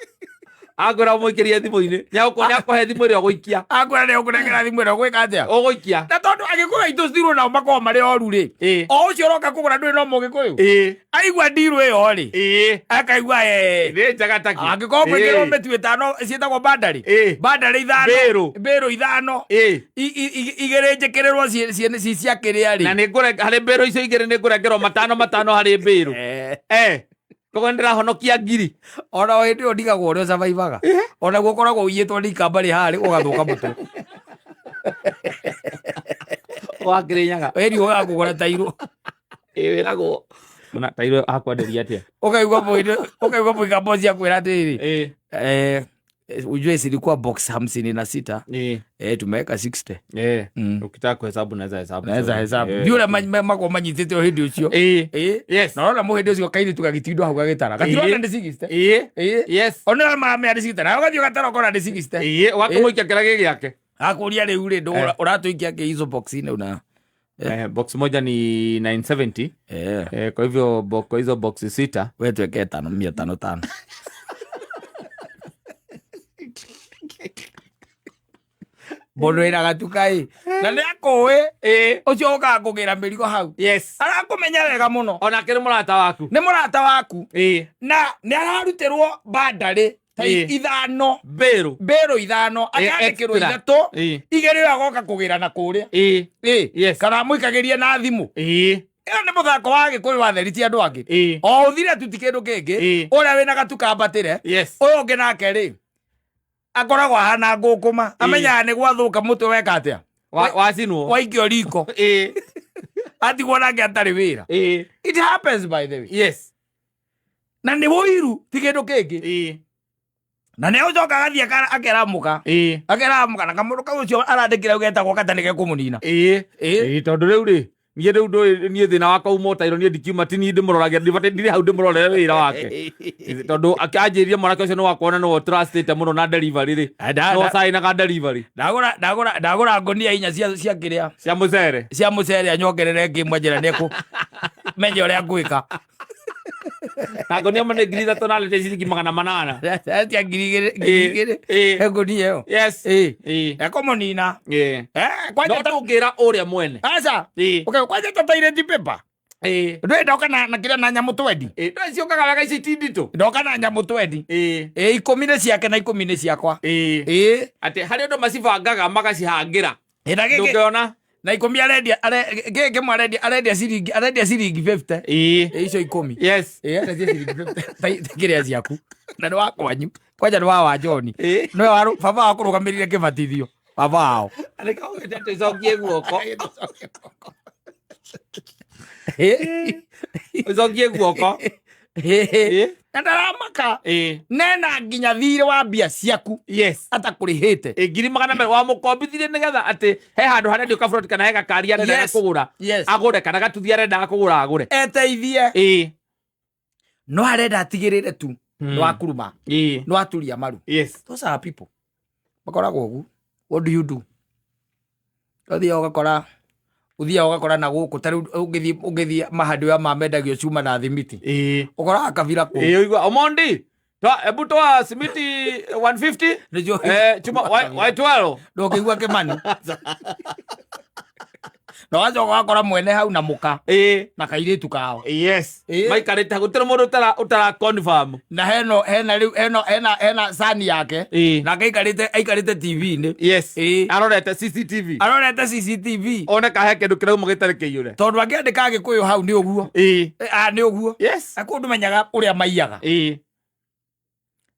akwĩra ũmũikĩrie thimũ-inĩ, nĩakũhe thimũ ĩrĩa ũgũikia. Akwĩra nĩ ũkũnengera thimũ ĩrĩa ũgwĩka atĩa? Ũgũikia. Na tondũ agĩkũyũ aitũ cirwo nao makoragwo marĩ oru rĩ, o ũcio ũroka kũgũra ndũĩ no mũgĩkũyũ, aigua ndirũ ĩyo rĩ, akaigua Nĩ njega taki. Angĩkorwo gwĩkĩrwo mĩtu ĩtano ciĩtagwo bandari, bandari ithano, Mbĩrũ. mbĩrũ ithano, igĩrĩ njĩkĩrĩrwo ci cia kĩrĩa Na rĩ. nĩ ngũre harĩ mbĩrũ icio igĩrĩ nĩ ngũrengerwo matano matano harĩ mbĩrũ. Koguo nĩ ndĩrahonokia ngiri. Ona o hĩndĩ ĩyo ndigagwo ũrĩa ũcabaibaga, ona guo ũkoragwo ũiyĩtwo nĩ ikamba rĩ harĩ ũgathũka mũtwe. Wa Kĩrĩnyaga. Ĩni ũgakũgũra tairũ. Ĩĩ, wĩragwo na tairũ akwenderia atĩa? Ũkaigua mũikambo cia kwĩra atĩrĩrĩ, ujue silikuwa box 56, tumeweka 60. Ukitaka kuhesabu naweza hesabu. Naweza hesabu. Ndiũ ũrĩa makorwo manyitĩte o hĩndĩ ũcio. Na ũrona mũhĩndĩ ũcio kairĩtu gagĩtindwo hau gagĩtara gatirona nĩ 60. Ona maramenya nĩ 60, nawe ũgathiĩ ũgatara ũkona nĩ 60. Ĩĩ, ũgakĩmũikia kĩrĩa gĩ gĩake. Akũria rĩu rĩ, ũratũikia kĩ hizo box-inĩ una? Box moja ni 970. Kwa hivyo kwa hizo box sita. We tweke tano mia tano tano. Mũndũ wĩna gatuka ĩ. Na nĩ akũĩ Ĩĩ. ũcio ũkaga kũgĩra mĩrigo hau. Yes. Arakũmenya wega mũno. Onake nĩ mũrata waku. Nĩ mũrata waku. Ĩĩ. Na nĩ ararutĩrwo bandarĩ ta Ĩĩ. ithano. Mbĩrũ. Mbĩrũ ithano akandĩkĩrwo extra. ithatũ. Ĩĩ. Igĩrĩ ĩyo agoka kũgĩra na kũrĩa. Ĩĩ. Ĩĩ. Yes. Kana amũikagĩrie na thimũ. Ĩĩ. Ĩyo nĩ mũthako wa Gĩkũyũ wa theri ti andũ angĩ. Ĩĩ. O ũthire tu ti kĩndũ kĩngĩ. Ĩĩ. Ũrĩa wĩna gatu kambatĩre. Yes. Ũyũ ũngĩ nake rĩ akoragwo ahana ngũkũma amenyaga nĩ gwathũka mũtwe weka atĩa Wacinwo. Waikio riko. Ĩĩ. Atigwo nake atarĩ wĩra. Ĩĩ. It happens, by the way. Yes. Na nĩ ũiru ti kĩndũ kĩngĩ. Ĩĩ. Na nĩ ũcoka agathiĩ akera mũka. Ĩĩ. Akera mũka na kamũndũ kau ũcio arandĩkĩra hau getagwo kata nĩ gekũmũnina. Ĩĩ. Ĩĩ. Ĩĩ, tondũ rĩu rĩ niĩ rĩu ndũĩ niĩ thĩna wakwa uma ũtairwo niĩ ndikiuma ti niĩ ndĩmũroragia ndibatiĩ ndirĩ hau ndĩmũrorere wĩra wake tondũ anjĩrire mwanake ũcio nĩ wakuona nĩwe ũtrustĩte mũno na delivery rĩ no cainaga delivery. Ndagũra ndagũra ndagũra ngũnia inya cia kĩrĩa cia mũcere. Cia mũcere anyongerere ngĩmwe njĩra nĩ ekũ menya ũrĩa ngwĩka. Na ngũnia ĩmwe nĩ 3000 na arĩte ciringi 800. Cia 2000 2000. Ĩĩ. Ngũnia ĩyo. Yes. Ĩĩ. Ĩĩ. Ekũmũnina. Ĩĩ. Kwanja No tũngĩra ũrĩa mwene. Aca. Ĩĩ. Okay, kwanja ta toilet paper. Ĩĩ. Ndũĩ ndoka na kĩrĩa na nyamũ twendi. Ĩĩ, ndũĩ ciũkaga wega ici ti nditũ. Ndoka na nyamũ twendi. Ĩĩ. Ĩĩ, 10 nĩ ciake na 10 nĩ ciakwa. Ĩĩ. Ĩĩ. Atĩ harĩ ũndũ macibangaga magacihangĩra. Ĩĩ, na gĩkĩ Ndũngĩona. Na 10 arendia gĩkĩ kĩmwe arendia ciringi 50. Ĩĩ. Ĩĩ, icio 10. Yes. Ĩĩ, arendia ciringi 50. Ta kĩrĩa ciaku. Na nĩ wa kwanyu. Kwanja nĩ wa John. Ĩĩ. Nĩwe baba wao kũrũgamĩrĩire kĩbatithio. Baba wao. Nĩkaugĩte tũcokie guoko. Ĩĩ. Ũcokie guoko. Ĩĩ. Na ndaramaka. Ĩĩ. Nena nginya thirĩ wa mbia ciaku. Yes. Atakũrĩhĩte. Ĩ, 200,000 wamũkombithirie nĩgetha atĩ he handũ harendio kaburoti kana he gakari arendaga kũgũra agũre kana gatuthi arendaga kũgũra agũre. Eteithie. Ĩĩ. No arenda atigĩrĩre tu nĩ wakuruma. Ĩĩ. Nĩ waturia maru. Yes. Those are people. Makoragwo ũguo. What do you do? Ũthiaga ũgakora ũthiaga ũgakora na gũkũ ta rĩu ũngĩthiĩ mahandi ya mamendagio cuma na thimiti. Ĩĩ. Ũkoraga kabira kũu. Ĩĩ, ũigua Omondi toa hebu toa simiti 150 Nĩcio chuma wa 12. Ndũngĩigua Kĩmani. Na ũgacoka ũgakora mwene hau na mũka Ĩĩ. na kairĩtu kao. Yes. Ĩĩ. Maikarĩte gũtirĩ mũndũ ũtara confirm. Na hena hena rĩu hena hena hena sani yake. Ĩĩ. Nake aikarĩte TV-inĩ. Yes. Ĩĩ. Arorete CCTV. Arorete CCTV. One ka he kĩndũ kĩrauma gĩtarĩ kĩiyũre. Tondũ angĩandĩka Gĩkũyũ hau nĩ ũguo. Ĩĩ. Nĩ ũguo. Yes. Na kũu ndũmenyaga ũrĩa maiyaga. Ĩĩ.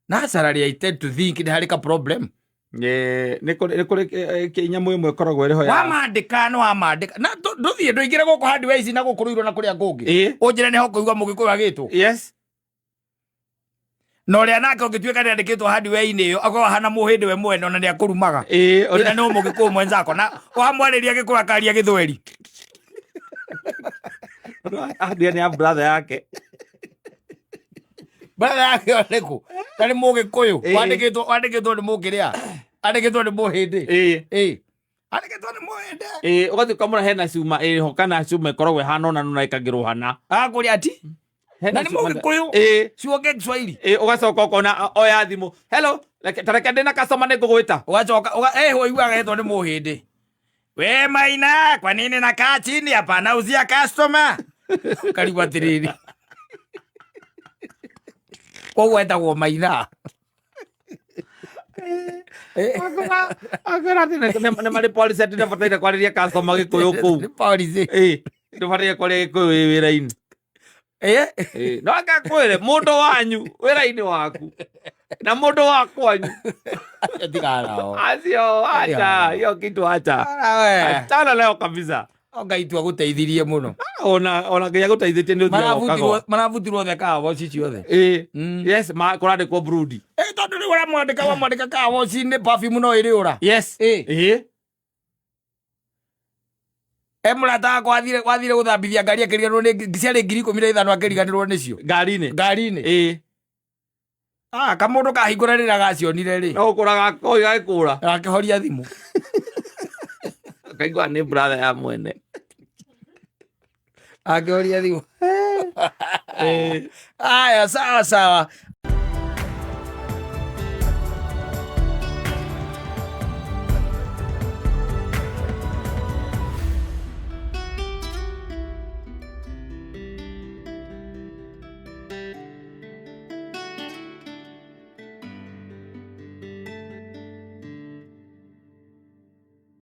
Naturally I tend to think nĩ harĩ ka problem. Nĩ kũrĩ nyamũ ĩmwe ĩkoragwo ĩrĩ ho ya Wamandĩka nĩ wamandĩka. Na ndũthiĩ ndũingĩre gũkũ hardware ici na gũkũ Ruiru na kũrĩa kũngĩ. Ĩĩ. Ũnjĩre nĩho kũigua Mũgĩkũyũ agĩtwo. Yes. Na ũrĩa nake ũngĩtuĩka nĩ andĩkĩtwo hardware-inĩ ĩyo akorwo ahana mũhĩndĩ we mwene ona nĩ akũrumaga. Ĩĩ. Ĩna nĩ Mũgĩkũyũ mwenzako na wamwarĩria Gĩkũyũ akaria Gĩthweri. Hardware nĩ ya brother yake. Brother yake ũrĩkũ? Ta nĩ Mũgĩkũyũ. Ĩĩ. Wandĩkĩtwo nĩ mũkĩrĩa. Andĩkĩtwo nĩ mũhĩndĩ. Ĩĩ. Ĩĩ. Andĩkĩtwo nĩ mũhĩndĩ. Ĩĩ, ũgathiĩ ũkamũra hena cuma ĩho kana cuma ĩkoragwo ĩhana ũna na ĩkagĩrwo hana. Agakũria ati? Hena Na nĩ cuma Mũgĩkũyũ. Ĩĩ. Cionge Kiswahili. Ĩĩ, ũgacoka ũkona oya thimũ. Hello, ta reke ndĩna customer nĩ ngũgwĩta. Ugacoka ũiguaga etwo nĩ mũhĩndĩ. We Maina, kwa nini nakaa chini hapa nauzia customer? Karigwo atĩrĩrĩ. Koguo etagwo Maina. Akwĩra atĩ nĩ marĩ policy atĩ ndũbataire kwarĩria customer Gĩkũyũ kũu. Nĩ policy. Ĩĩ, ndũbataire kwaria Gĩkũyũ wĩ wĩra-inĩ. Ĩĩ, no ngakwĩre mũndũ wanyu wĩra-inĩ waku na mũndũ wa kwanyu Acio tigana nao. acio acha hiyo kitu acha achana nayo kabisa. O Ngai tu agũteithirie mũno. Ona nginya gũteithĩtie nĩ ũthiaga ũkagwa. Marabutirwo othe car wash ciothe. Ĩĩ. Yes, kũrandĩkwo brudi. Ĩ, tondũ rĩu ũramwandĩka wamwandĩka car wash-inĩ perfume no ĩrĩ ũra. Yes. Ĩĩ. Ĩĩ. E mũrata wakwa wathire gũthambithia ngari akĩriganĩrwo nĩ ciarĩ 15,000 akĩriganĩrwo nĩcio. Ngari-inĩ. Ngari-inĩ. Ĩĩ. Ah, kamũndũ kahingũra rĩrĩa gacionire rĩ. No gũkũra gakoi gagĩkũra. Gakĩhoria thimũ. Kaigua nĩ brother ya mwene. Akĩhoria thimũ. Aya, sawa sawa.